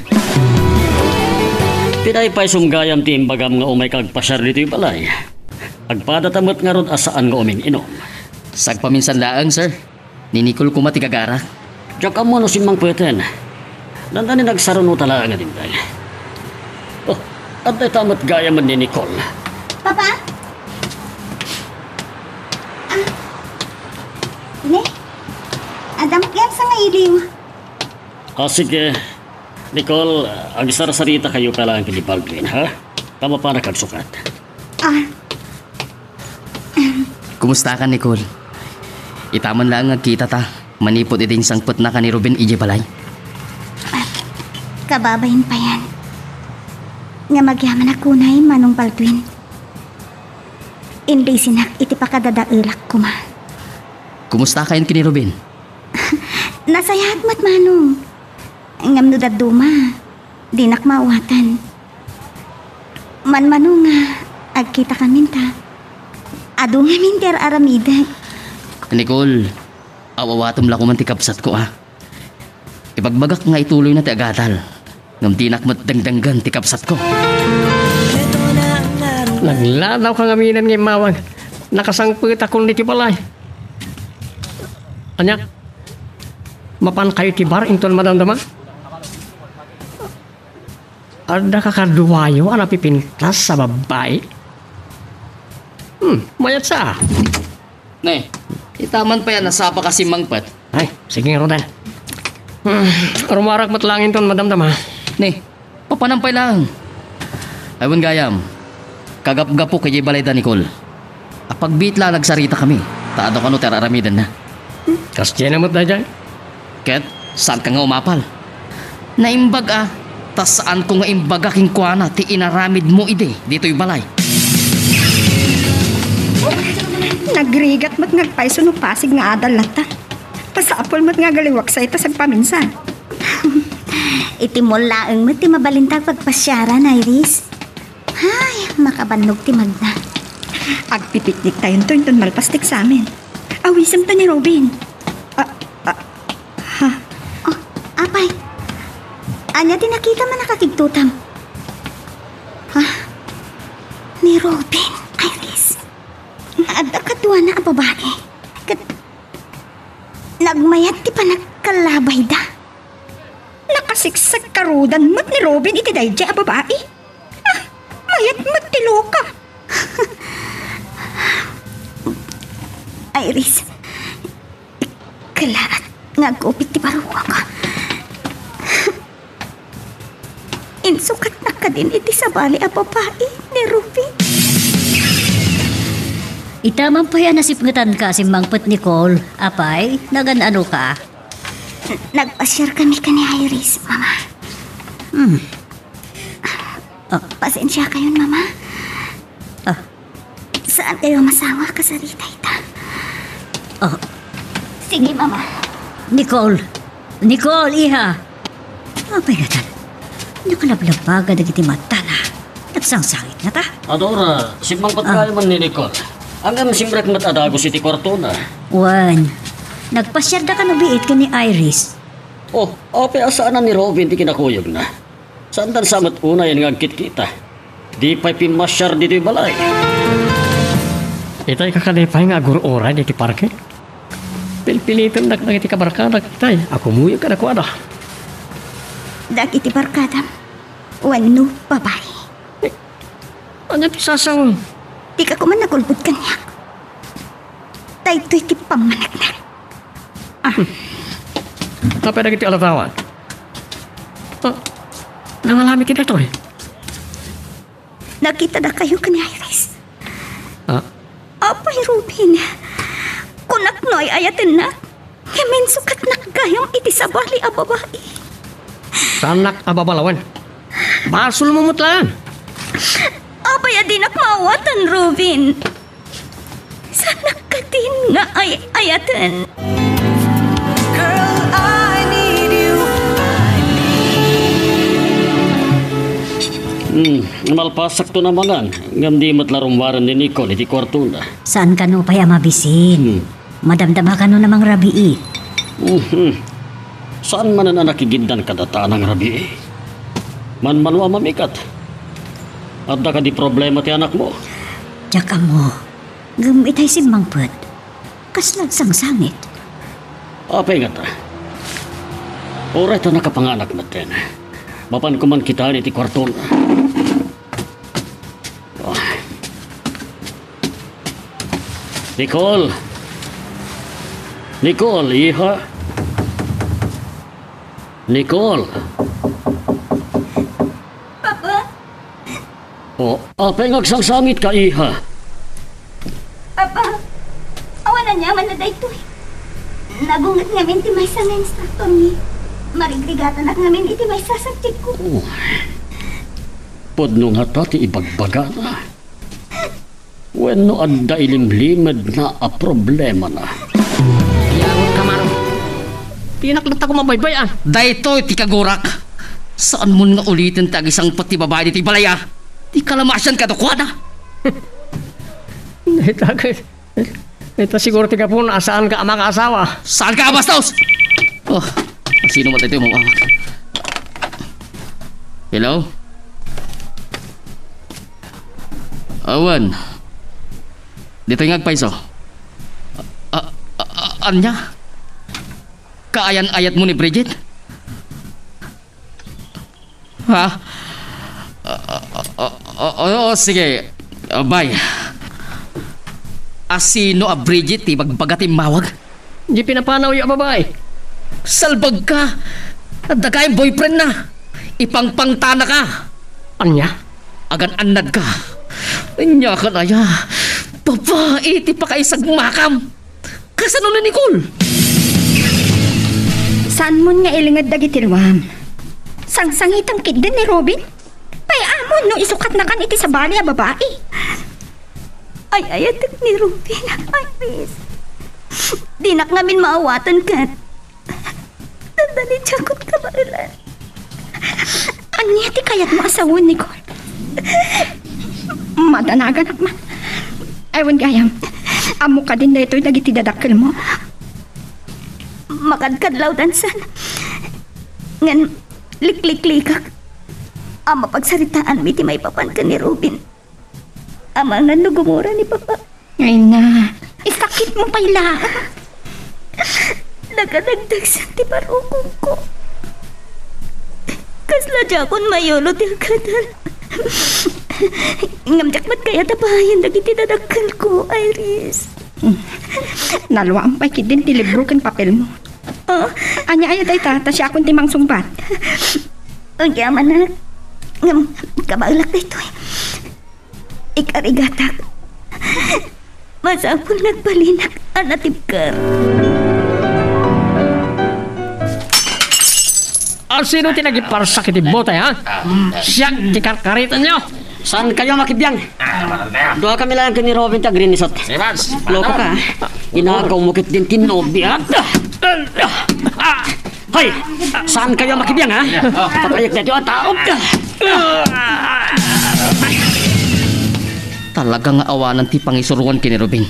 Pinaypaysom gayam ti imbagam nga umayka agpasiar ditoy balay. Agpadata met ngarud a saan nga uming-inom. Sagpaminsan laeng, sir. Ni Nicole koma ti gagarak. Diak ammo no simmangpeten. Dandani nagsarunota laeng a dimteng. Oh, adda ita met gayam ni Nicole. Papa? Ah. Ne? Adda met gayam sa nga iliw. Ah, sige. Nicole, agsarsarita kayo pa lang ni Baldwin, ha? Ta mapanak agsukat. Ah. Kumusta ka, Nicole? Ita man laeng nga agkita ta, manipud idi insangpetna ka ni Ruben idiay balay. Kababain payen nga magyamanak unay, Manong Baldwin. Inlisinak iti pakadadaelak koma. Kumusta kayon ken ni Ruben? Nasayaat met, Manong. Ngem no dadduma, dinak maawatan. Manmano nga agkitakamin ta adu ngamin ti ar-aramidek. Nicole, aw-awatem la koma ti kabsatko, a. Ibagbagak nga ituloyna ti agadal, ngem dinak met dengdenggen ti kabsatko. Nagladawka ngamin nga immawag. Nakasangpetakon ditoy balay. Ania, mapankayo iti bar inton madamdama? Adda kakaduayo a napipintas a babbai? Hmm, mayat sa. Ne, ita man pay a nasapa ka simmangpet. Ay, sige ngaruden. Hmm, rumarak met laeng inton madamdama. Ne, papanam pay laeng. Ay, wen gayam, kagapgapok idiay balayda, Nicole. Apagbiit la a nagsaritakami, ta adu kano ti ar-aramidenna. Kasdiay met daydiay. Ket, saanka nga umapal? Naimbag a, ta saanko nga imbaga kenkuana ti inaramidmo idi ditoy balay. Nagrigat met nga agpayso no pasig nga adal latta. Masapul met nga agaliwaksa ita sagpaminsan. Iti mall laeng met ti mabalinta pagpasiaran, Iris. Ay, makabannog ti magna. Agpipikniktayonto inton malpas ti eksamen. Awisemto ni Robin. Ah, ah, ha? Oh, apay. Ania ti nakitam a nakakigtotam? Ha? Ni Robin, Iris. Adda kaduana a babai. Ket nagmayat ti panagkallabayda. Nakasiksek karudan met ni Robin iti daydiay a babai. Ah, mayat met ti loka. Iris, kalaat nga agupit ti baruak. Insukatnak kadin iti sabali a babai ni Ruby. Ita man pay a nasipngetanka a simmangpet, Nicole. Apay, nagan-ano ka? Nagpasiar kami ken ni Iris, Mama. Hmm. Ah. Pasensiakayon, Mama. Ah. Saan kayo masango a kasarita ita? Oh. Sige, Mama. Nicole! Nicole, iha! Apay ngatan? Nakalablabaga dagiti matana. Nagsangsangit ngata? Adora, simmangpet Ah. kayo man ni Nicole. Ngem simrek met a dagus iti kuartona. Wen, nagpasiarda kano biit ken ni Iris? Oh, apay a saanan ni Robin ti kinakuyogna? Saandan sa met unayen nga agkitkita. Di pay pimmasiar ditoy balay. Itay, kakanay pay nga agur-uray ditoy parke. Pilpilitendak dagiti kabarkadak, itay, a kumuyog kadakuada. Dagiti barkadam, wenno babai. Eh, ania ti sasawem? Dika koma nagulbod kaniak. Daytoy ti pammaneknek. Ah. Apay dagiti alatawan? Ah, nangalami ti daytoy? Nakitadakayo ken ni Iris. Ah. Apay, Ruben, kunak no ay-ayatennak, ngem insukatnak gayam iti sabali a babai. Saannak a babalawen. Basolmo met laeng. Apay a dinak maawatan, Ruben? Saannak kadin nga ay-ayaten? Girl, I need you. Hmm, malpasakto naman, ngem di met la rummuaren ni Nicole iti kuartona. Saan kano pay a mabisin? Hmm. Madamdama kano na mangrabii? Mhm. Saan manen a nakigiddan kadata a nangrabii? Manmano a mamikat. Adda kadi problema ti anakmo? Diak ammo. Ngem itay simmangpet, kasla agsangsangit. Apay ngata? Uray ta nakapanganak metten. Mapanko man kitaen iti kuartona. Ah. Nicole! Nicole, iha! Nicole! Papa? Oh, apay nga agsangsangitka, iha? Papa, awan aniaman na daytoy. Nagunget ngamin ti maysa nga instructor mi. Marigrigatanak ngamin iti maysa a subject ko. Oh. Pudno ngata ti ibagbagana. Wenno adda ilimlimedna a problemana. Yaon ka, Maro. Dinak latta koma baybay-an. Daytoy ti kagurak. Saanmon nga uliten ti agisangpet ti babai ditoy balay, a? Ti kalamasian kadakuada. Dayta kay, dayta siguro ti gapuna a saanka a makaasawa. Saanka a bastos! Oh, sino met daytoy umawag? Hello? Awan. Ditoy nga agpayso. A, a, a, ania? Kaayan-ayatmo ni Bridget? Ha? Ah, ah, ah, ah, oo, sige. Ah, bye. A sino a Bridget ti bagbaga ti immawag? Di pinapanawyo a babai. Salbagka! Adda gayam boyfriendna. Ipangpangtanaka. Ania? Agan-annadka. Ania kan aya? Babai ti pakaisagmakam. Kasano ni Nicole? Saanmon nga ilinged dagiti luam. Sangsangitam ketdi ni Robin. Pay-amon no isukatnakan iti sabali a babai. Ay-ayatek ni Robin, Iris. Dinak ngamin maawatan ket dandani ti akon kabaelan. Ania ti kayatmo a sawen, Nicole? Madanaganak man. Ay, wen gayam. Ammo kadin daytoy dagiti dadakkelmo. Makadkadlawdan san. Ngem likliklikak a mapagsaritaanmi ti maipapan ken ni Robin. Amangan no gumura ni Papa. Ay na, isakit mo pay la. Nagadagdagsen ti barukongko. Kasla diakon mayulo ti agkadal. Ngem diak met kayat a pahayen dagiti dadakkelko, Iris. Nalua pay ketdin ti libro ken papelmo. Ah? Ania aya dayta, ta siakon ti mangsungbat. Agyamanak. Ngem, kabaelak daytoy. Ikarigatak. Masapul nagpalinak a natibker. A, sino ti nagiparsak iti bote, ha? Siak ti karkaritanyo. Saan kayo makibiang? Dua kami lang ken ni Robin ti agrinisot. Loko ka, ha? Inagaw mo ketdin ti nobiat. Hay! Saan kayo makibiang, ha? Patayek daytoy a tao. Talaga nga awanan ti pangisuroan ken ni Robin.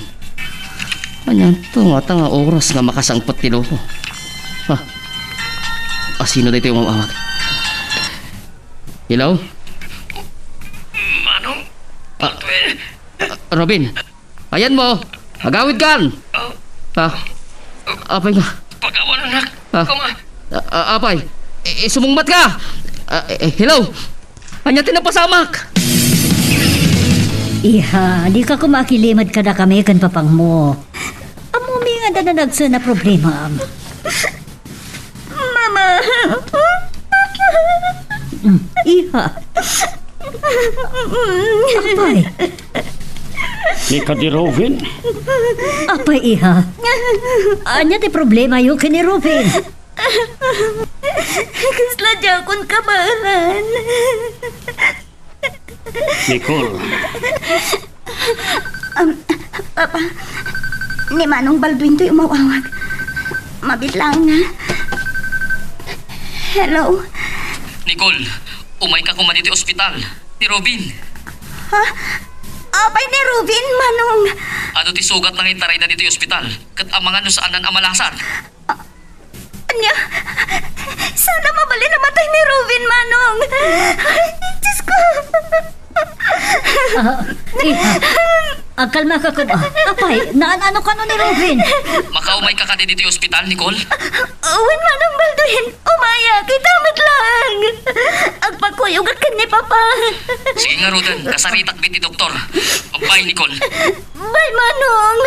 Anianto ngata nga oras nga makasangpet ti loko? Ha? A, sino daytoy umawawag? Hello? Manong? Ah, Robin, ayanmo, agawidkan. Ah, apay nga? Pagawanan, anak. Ah, ah, apay, i-, sumungbat ka. Ah, eh, eh, hello? Ania ti napasamak? Iha, dika koma akilimad kadakami ken papangmo. Ammomi nga adda nanagsen a problemaam. Mama! Mm, iha. Apay. Ni kadi Robin? Apay, iha. Ania ti problemayo ken ni Robin? Kasla diakon kabaelan. Nicole. Um, Papa, ni Manong Baldwin toy umawawag. Mabiit laeng, ha? Hello? Nicole, umayka koma ditoy ospital. Ni Robin. Ha? Apay ni Robin, Manong? Adu ti sugatna nga intarayda ditoy ospital, ket amangan no saannan a malasat. Ania? Saan a mabalin a matay ni Robin, Manong? Ay, Diyos ko! Ah, iha, agkalmaka koma. Apay, naan-ano kano ni Robin? Makaumayka kadi ditoy ospital, Nicole? Wen, Manong Baldwin, umayak, ita met laeng. Agpakuyogak ken ni Papa. Sige ngaruden, kasaritak met ti doktor. Bye, Nicole. Bye, Manong.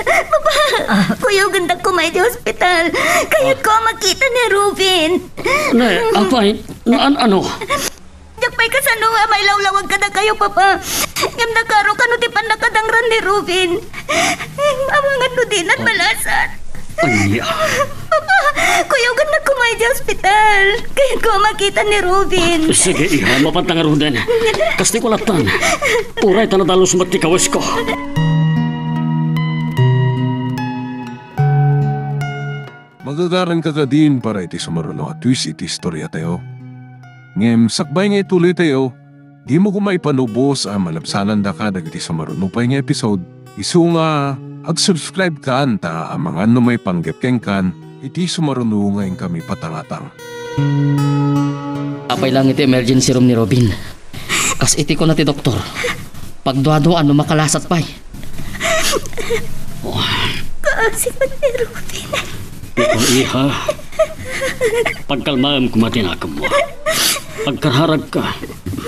Papa, ah, kuyogendak koma iti ospital. Kayatko a makita ni Robin. Ne, apay, naan-ano? Diak pay kasano nga mailawlawag kadakayo, Papa. Ngem nakaro kano ti pannakadangran ni Robin. Amangan no dinan malasat. Ania? Papa, kuyogennak koma iti ospital. Kayatko a makita ni Robin. Sige, iha, mapanta ngaruden. Kasta ko lattan. Uray ta nadalus met ti kawesko. Magagaranka kadin para iti sumaruno a twist iti istoriatayo. Ngem sakbay nga ituloytayo, dimo koma ipanubos a malabsanandaka dagiti sumaruno pay nga episode, isu nga ag-subscribe kan ta amangan no maipanggep kenkan iti sumaruno nga inkami patangatang. Apay lang iti emergency room ni Robin. Kas iti kuna ti doktor, pagduaduaan no makalasat pay. Kaasi met ni Robin. Ikaw, iha, pagkalmaem koma ti nakemmo. Agkararagka,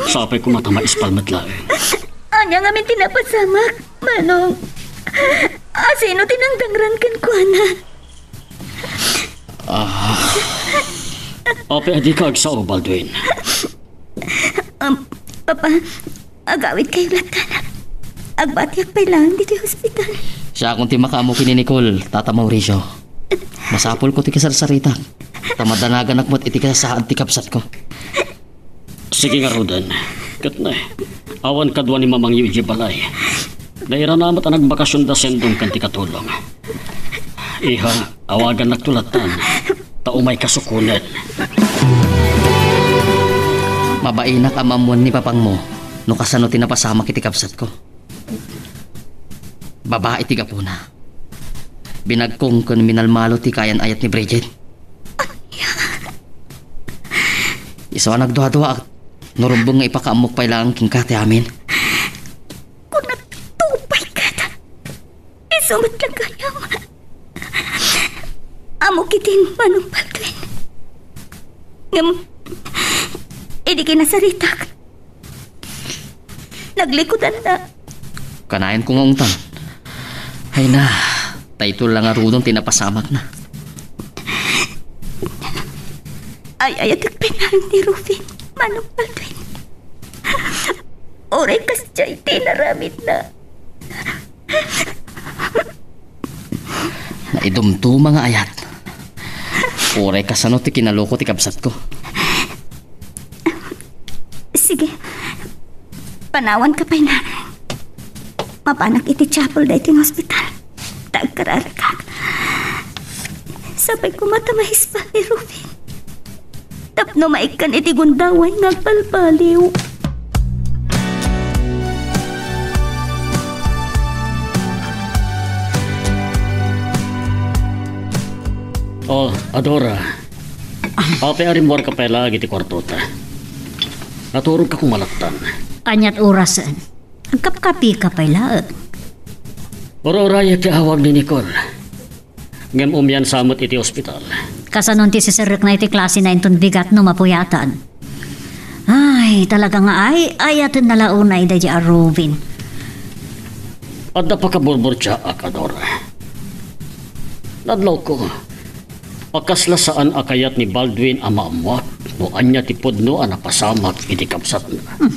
sapay koma ta maispal met laeng. Ania ngamin ti napasamak, Manong? A, sino ti nangdangran kenkuana? Ah. Apay a dika agsao, Baldwin? Um, Papa, agawidkayo lattan. Agbatiak pay laeng ditoy ospital. Siakon ti makaammo ken ni Nicole, Tata Mauricio. Masapulko ti kasarsaritak, ta madanaganak met iti kasasaad ti kabsatko. Sige ngaruden. Ket ne, awan kadua ni mamangyo idiay balay. Nairana met a nagbakasionda sendong ken ti katulong. Iha, awagannakto lattan, ta umayka sukonen. Mabainak a maammuan ni papangmo no kasano ti napasamak iti kabsatko. Babai ti gapuna. Binagkong ken minalmalo ti kayan-ayat ni Bridget. Isu a nagduaduaak no rumbeng nga ipakaammok pay laeng kenka ti amin. Kunak, tupay ket. Isu met la gayam. Ammok idin, Manong Baldwin. Ngem, idi kinasaritak, naglikudanna. Kanayanko nga ungtan. Ay na, daytoy la ngaruden ti napasamakna. Ay-ayatek pay laeng ni Rubin, Manong Baldwin. Uray kasdiay ti inaramidna. Naidumduma nga ayat. Uray kasano ti kinaloko ti kabsatko. Sige, panawanka pay laeng. Mapanak iti chapel daytoy nga ospital. Ta agkararagak. Sapay koma ta maispan ni Rubin. Tapno maikkan iti gundaway nga agbalbaliw. Oh, Adora. Apay a rimmuarka pay laeng iti kuartota? Naturogka koma lattan. Aniat orasen? Agkapkapika pay laeng. Ur-urayek ti awag ni Nicole. Ngem umiansa met iti ospital. Kasanon ti siserrekna iti klasena inton bigat no mapuyatan? Ay, talaga nga ay-ayatenna la unay daydiay a Rubin. Adda pakaburburtiaak, Adora. Nadlawko a kasla saan a kayat ni Baldwin a maammuak no ania ti pudno a napasamak iti kabsatna. Hmm.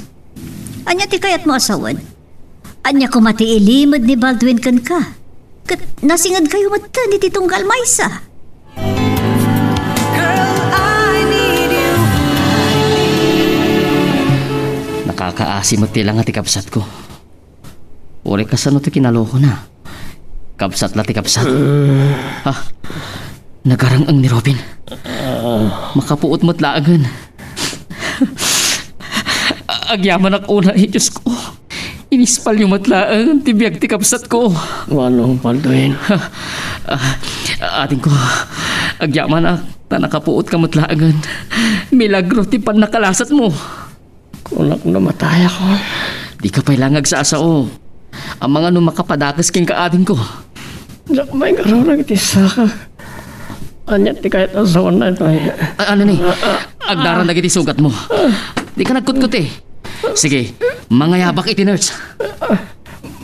Ania ti kayatmo a sawen? Ania koma ti ilimed ni Baldwin kenka? Ket nasingedkayo metten iti tunggal maysa. Girl, I need you. Nakakaasi met ti langa ti kabsatko. Uray kasano ti kinalokona. Kabsat la ti kabsat. Ha? Nagarang-eng ni Robin. Makapuot met laengen. Agyamanak unay, Diosko. Inispalyo met laeng ti biag ti kabsatko. Manong Baldwin. Ah, adingko, agyamanak ta nakapuotka met laengen. Milagro ti pannakalasatmo. Kunak no matayakon. Dika pay la nga agsasao. Amangan no makapadakes kenka, adingko. Diak maikarurak iti saka. Ania ti kayat a sawen daytoy? A-, ano ni? Agdaran dagiti sugatmo. Dika nagkutkuti. Sige, mangayabak iti nurse.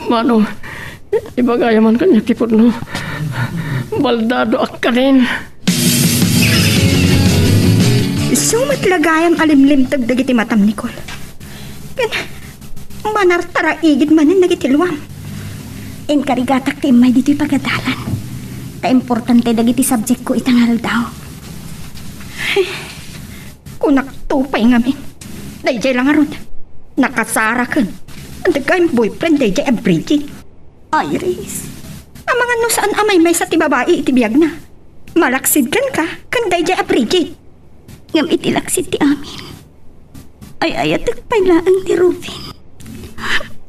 Manong, ibagayam man kaniak ti pudno. Baldadoak kadin. Isu met la gayam a limlimteg dagiti matam, Nicole. Ken, manartaraigid manen dagiti luam. Inkarigatak ti immay ditoy pagadalan. Ta importante dagiti subjectko ita nga aldaw. Kunakto pay ngamin. Daydiay la ngarud. Nakasaraken. Adda gayam boyfriend daydiay a Bridget. Iris. Amangan no saan a maymaysa ti babai iti biagna. Malaksid kenka, ken daydiay a Bridget. Ngem iti laksid ti amin, ay-ayatek pay laeng ni Rubin.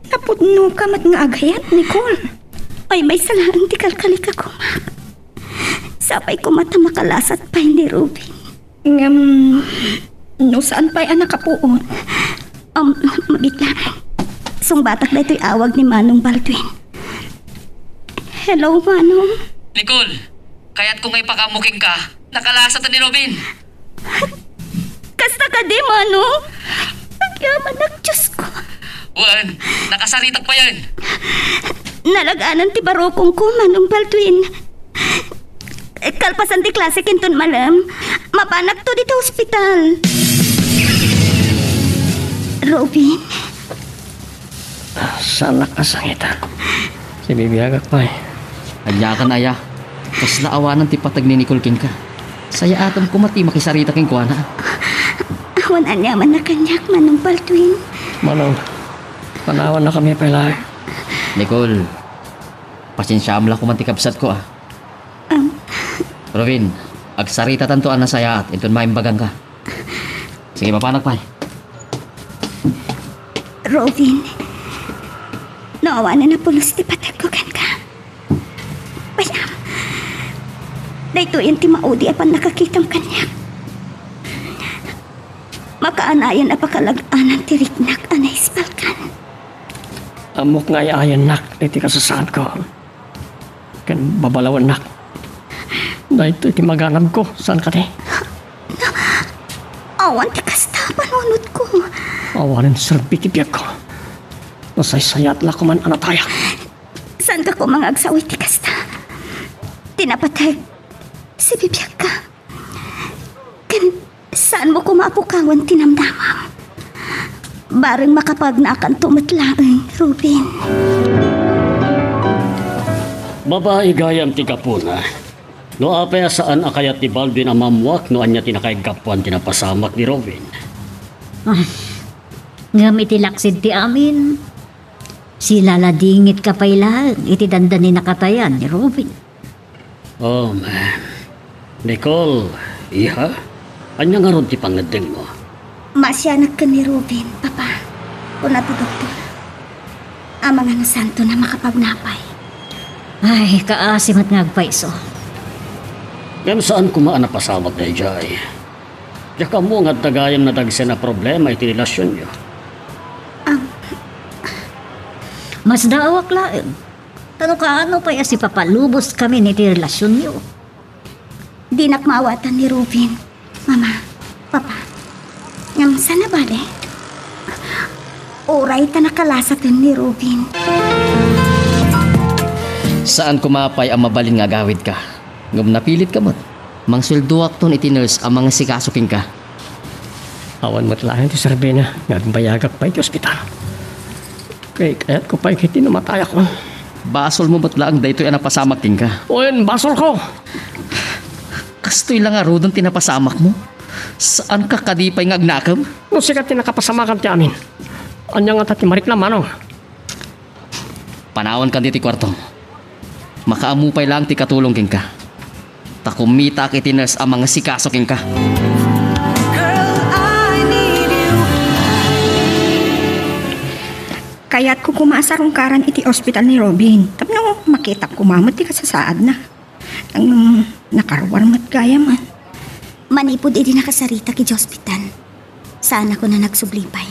Napudnoka met nga agayat, Nicole. Ay, maysa laeng ti kalkalikakumak. Sapay koma ta makalasat pay ni Rubin. Ngem, no saan pay a nakapuot? Um, mabitla. Sungbatak daytoy awag ni Manong Baldwin. Hello, Manong. Nicole, kayatko nga ipakaammo kenka. Nakalasat ni Robin. Kasta kadi, Manong? Agyamanak, Diosko. Wen, nakasaritak payen. Nalag-anan ti barukongko, Manong Baldwin. Kalpasan ti klase inton malem, mapanakto dita ospital. Robin? Saanak a sangita. Sibibiagak pay. Aniakan aya? Kasla awanen ti pateg ni Nicole kenka. Sayaatem koma ti makisarita kenkuana. Awan aniamanna kaniak, Manong Baldwin. Manong, panawannakami pay laeng. Nicole, pasensiaem la koma ti kabsatko, a. Am. Robin, agsaritatanto a nasayaat inton maimbagangka. Sige, mapanak pay. Robin, no awanen a pulos ti pategko kenka, pay-am, daytoyen ti maudi a pannakakitam kaniak. Makaanayan a pakalag-anan ti riknak a naispalkan. Ammok nga ay-ayannak iti kasasaadko. Ken babalawennak. Daytoy ti maganabko, saan kadi? Awan ti kasta, panunotko. Awanen serbi ti biagko. Nasaysayaat la koman a natayak. Saanka koma nga agsaw iti kasta? Ti napateg, sibibiagka. Ken saanmo koma a pukawen ti namnamam. Bareng makapagnakanto met laeng, Ruben. Babai gayam ti gapuna. No apay a saan a kayat ni Baldwin a maammuak no ania ti nakaiggapuan ti napasamak ni Ruben? Ah, ngem iti laksid ti amin, silaladingitka pay laeng iti dandani nakatayan ni Ruben. Oh, man. Nicole, iha? Ania ngarud ti pangngeddengmo? Maasianak ken ni Ruben, Papa. Kuna ti doktor, amangan no saanton a makapagnapay. Ay, kaasi met nga agpayso. Ngem saan koma a napasamak daydiay. Diak ammo nga adda gayam nadagsen a problema iti relasionyo. Am. Masdaawak laeng. Ta no kaano pay a sipapaluboskamin iti relasionyo? Dinak maawatan ni Ruben, Mama, Papa. Ngem saan a bale? Uray ta nakalasaten ni Ruben. Saan koma pay a mabalin nga agawidka. Ngem napilitka met. Mangsueldoakton iti nurse a mangasikaso kenka. Awan met laeng ti serbina nga agbayagak pay iti ospital. Kay kayatko pay ket ti namatayakon. Basolmo met laeng daytoy a napasamak kenka. Wen, basolko! Kastoy la ngaruden ti napasamakmo? Saanka kadi pay nga agnakem? No sika ti nakapasamakan ti amin, ania ngata ti mariknam, manong? Panawanka ditoy kuartom. Makaammo pay laeng ti katulong kenka. Ta kummitaak iti nurse a mangasikaso kenka. Kayatko koma a sarungkaran iti ospital ni Ruben tapno makitak koma met ti kasasaadna. Ngem nakaruar met gayam. Manipud idi nakasaritak iti ospital, saanakon a nagsubli pay.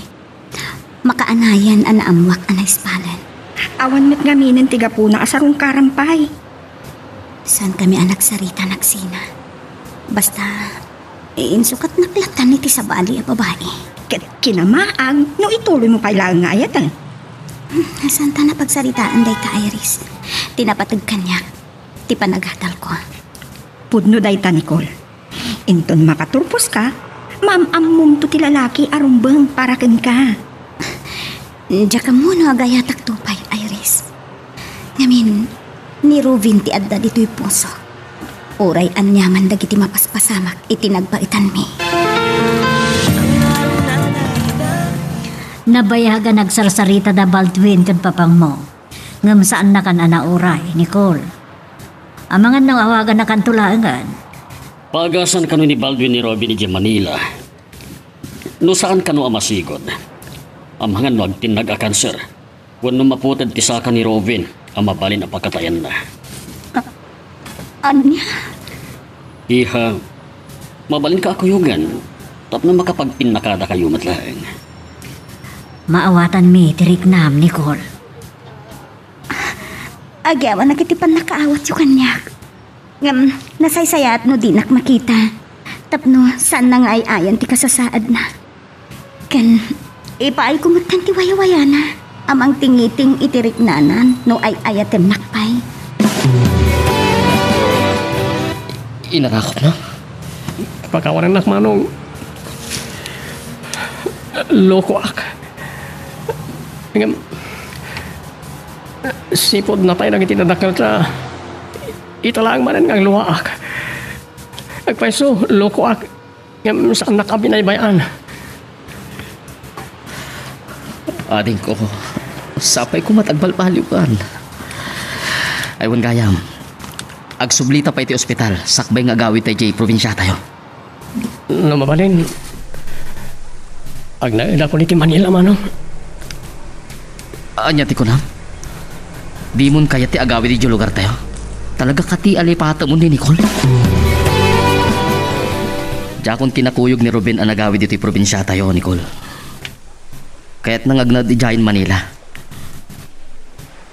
Makaanayan a naammoak a naispalan. Awan met ngaminen ti gapuna a sarungkaran pay. Saankami a nagsarita, nagsina. Basta, insukatnak latan iti sabali a babai. Ket kinamaag no ituloymo pay laeng nga ayaten. Hmm, saanta a pagsaritaan dayta, Iris. Ti napateg kaniak, ti panagadalko. Pudno dayta, Nicole. Inton makaturposka, maam-ammomto ti lalaki a rumbeng para kenka. Diak ammo no agayatakto pay, Iris. Ngamin, ni Ruben ti adda ditoy pusok. Uray aniaman dagiti mapaspasamak iti nagbaetanmi. Nabayagan a nagsarsarita da Baldwin ken papangmo. Ngem saannakan a nauray, Nicole. Amangan no awaganakanto laengen. Paagasan kano ni Baldwin ni Ruben idiay Manila. No saan kano a masigud, amangan no agtinnag a kanser, wenno maputed ti saka ni Ruben a mabalin a pakatayanna. A-, ania? Iha, mabalinka a kuyogan tapno makapagpinnakadakayo met laeng. Maawatanmi ti riknam, Nicole. Agyawanak iti pannakaawatyo kaniak. Ngem nasaysayaat no dinak makita, tapno saanna nga ay-ayan ti kasasaadna. Ken ipaayko metten ti wayawayana a mangtingiting iti riknana no ay-ayatennak pay. Inarakopna? Pakawanennak, manong. Lokoak. Ngem, sipud natay dagiti nadakkelta, ita laeng manen nga agluaak. Agpayso, lokoak. Ngem saannak a binaybay-an. Adingko, sapay koma ti agbalbaliwkan. Ay, wen gayam, agsublita pay iti ospital, sakbay nga agawidta idiay probinsiatayo. No mabalin, agnaedakon iti Manila, manong. Ania ti kunam? Dimon kayat ti agawid idiay lugartayo? Talaga kadi a lipatemon ni Nicole? Diakon kinakuyog ni Ruben a nagawid iti probinsiatayo, Nicole. Kayatna nga agnaed idiay Manila.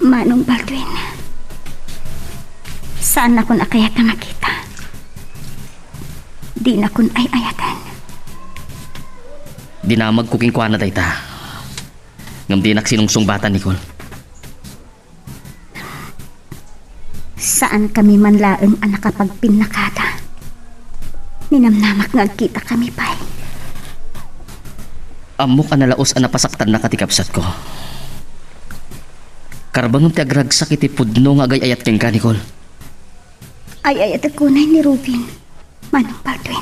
Manong Baldwin, Saannakon a kayat a makita. Dinakon ay-ayaten. Dinamagko kenkuana dayta. Ngem dinak sinungsungbatan, Nicole. Saankami man laeng a nakapagpinnakada. Ninamnamak nga agkitakami pay. Ammok a nalaus a napasaktannaka ti kabsatko. Karbengem ti agragsak iti pudno nga agay-ayat kenka, Nicole. Ay-ayatek unay ni Rubin, Manong Baldwin.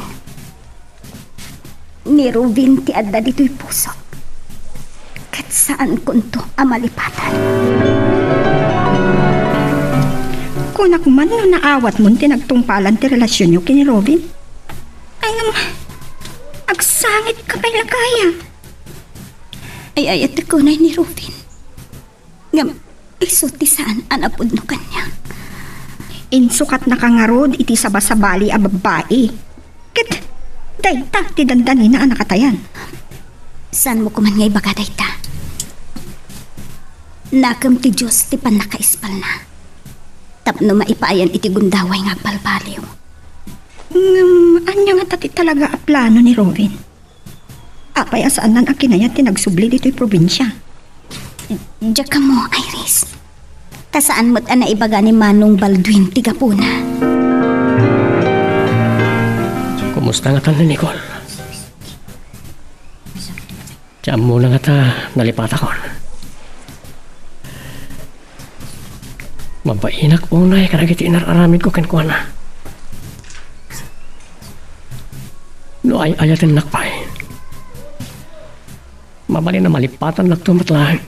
Ni Rubin ti adda ditoy pusok. Ket saankonto a malipatan. Kunak man no naawatmon ti nagtungpalan ti relasionyo ken ni Rubin. Ay, ngem, agsangitka pay la gayam. Ay-ayatek unay ni Rubin. Ngem isu ti saan a napudno kaniak. Insukatnaka ngarud iti sabasabali a babbai. Ket dayta ti dandanina a nakatayan. Saanmo koman nga ibaga dayta? Nakem ti Dios ti pannakaispalna tapno maipaayan iti gundaway nga agbalbaliw. Ngem ania ngata ti talaga a plano ni Rubin? Apay a saannan a kinayat ti nagsubli ditoy probinsia? Diak ammo, Iris. Ta saan met a naibaga ni Manong Baldwin ti gapuna. Kumusta ngatan ni Nicole? Ti ammona ngata nalipatakon. Mabainak unay kadagiti inar-aramidko kenkuana. No ay-ayatennak pay, mabalin a malipatannakto met laeng.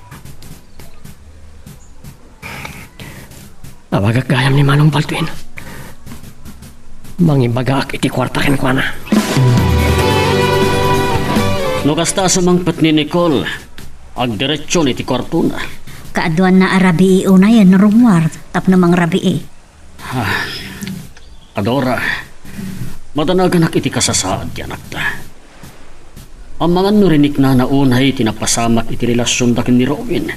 Awagak gayam ni Manong Baldwin. Mangibagaak iti kuarta kenkuana. No kasta a sumangpet ni Nicole, agdiretsion iti kuartona. Kaaduanna a rabii unay no rummuar tapno mangrabii. Ah, Adora, madanaganak iti kasasaad ti anakta. Amangan no riniknana unay ti napasamak iti relasionda ken ni Rowin.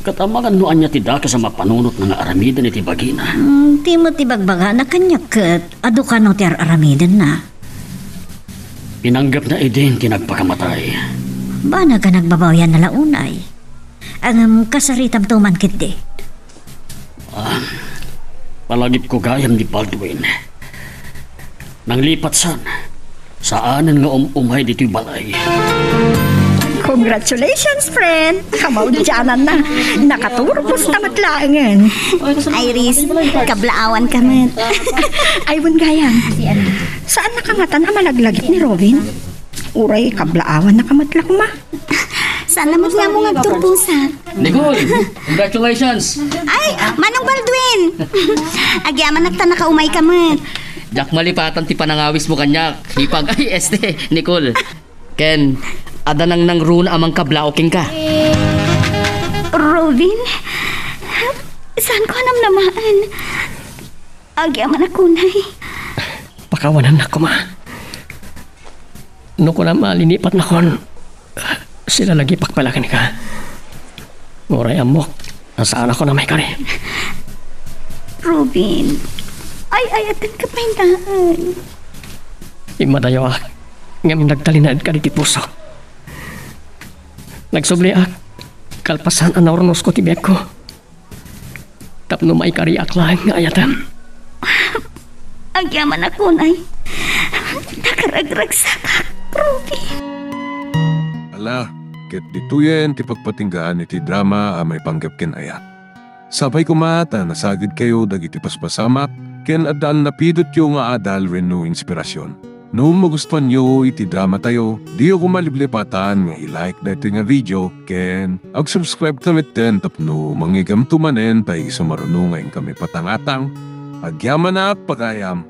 Ket amangan no ania ti dakes a mapanunotna nga aramiden iti bagina. Hmm, ti met ibagbagana kaniak ket adu kano ti ar-aramidenna. Pinanggepna idin ti nagpakamatay. Banag a nagbabawianna la unay. Ngem kasaritamto man ketdi. Ah, palagipko gayam ni Baldwin. Nanglipat san, saanen nga um-umay ditoy balay. Congratulations, friend! Kamaudiananna. Nakaturpos ta met laengen. Iris, kablaawanka met. Ay, wen gayam. Saannaka ngatan a malaglagip ni Rowin? Uray kablaawannaka met la koma. Saan na met nga ammo nga agturposak? Nicole, congratulations! Ay, Manong Baldwin! Agyamanak ta nakaumayka met. Diak malipatan ti panangawismo kaniak. Hipag, ay, este, Nicole. Ken, adda nangnangruna a mangkablaaw kenka. Rowin, saanko a namnamaen. Agyamanak unay. Pakawanannak koma. No kunam a linipatnakon, silalagipak pay la kenka. Uray ammok a saanakon a maikari. Rowin, ay-ayatenka pay laeng. Immadayoak, ngem nagtalinaedka ditoy pusok. Nagsubliak, kalpasan a naurnosko ti biagko. Tapno maikariak laeng nga ayatem. Agyamanak unay. Nakaragragsakak, Ruby. Ala, ket ditoyen ti pagpatinggaan iti drama a maipanggep ken ayat. Sapay koma ta nasagidkayo dagiti paspasamak ken adda a napidotyo nga adal wenno inspirasyon. No magustuanyo iti dramatayo, diyo koma liplipatan nga i-like daytoy nga video ken ag-subscribe ta metten tapno mangigamto manen ta isu maruno nga inkami patangatang. Agyamanak, pagayam.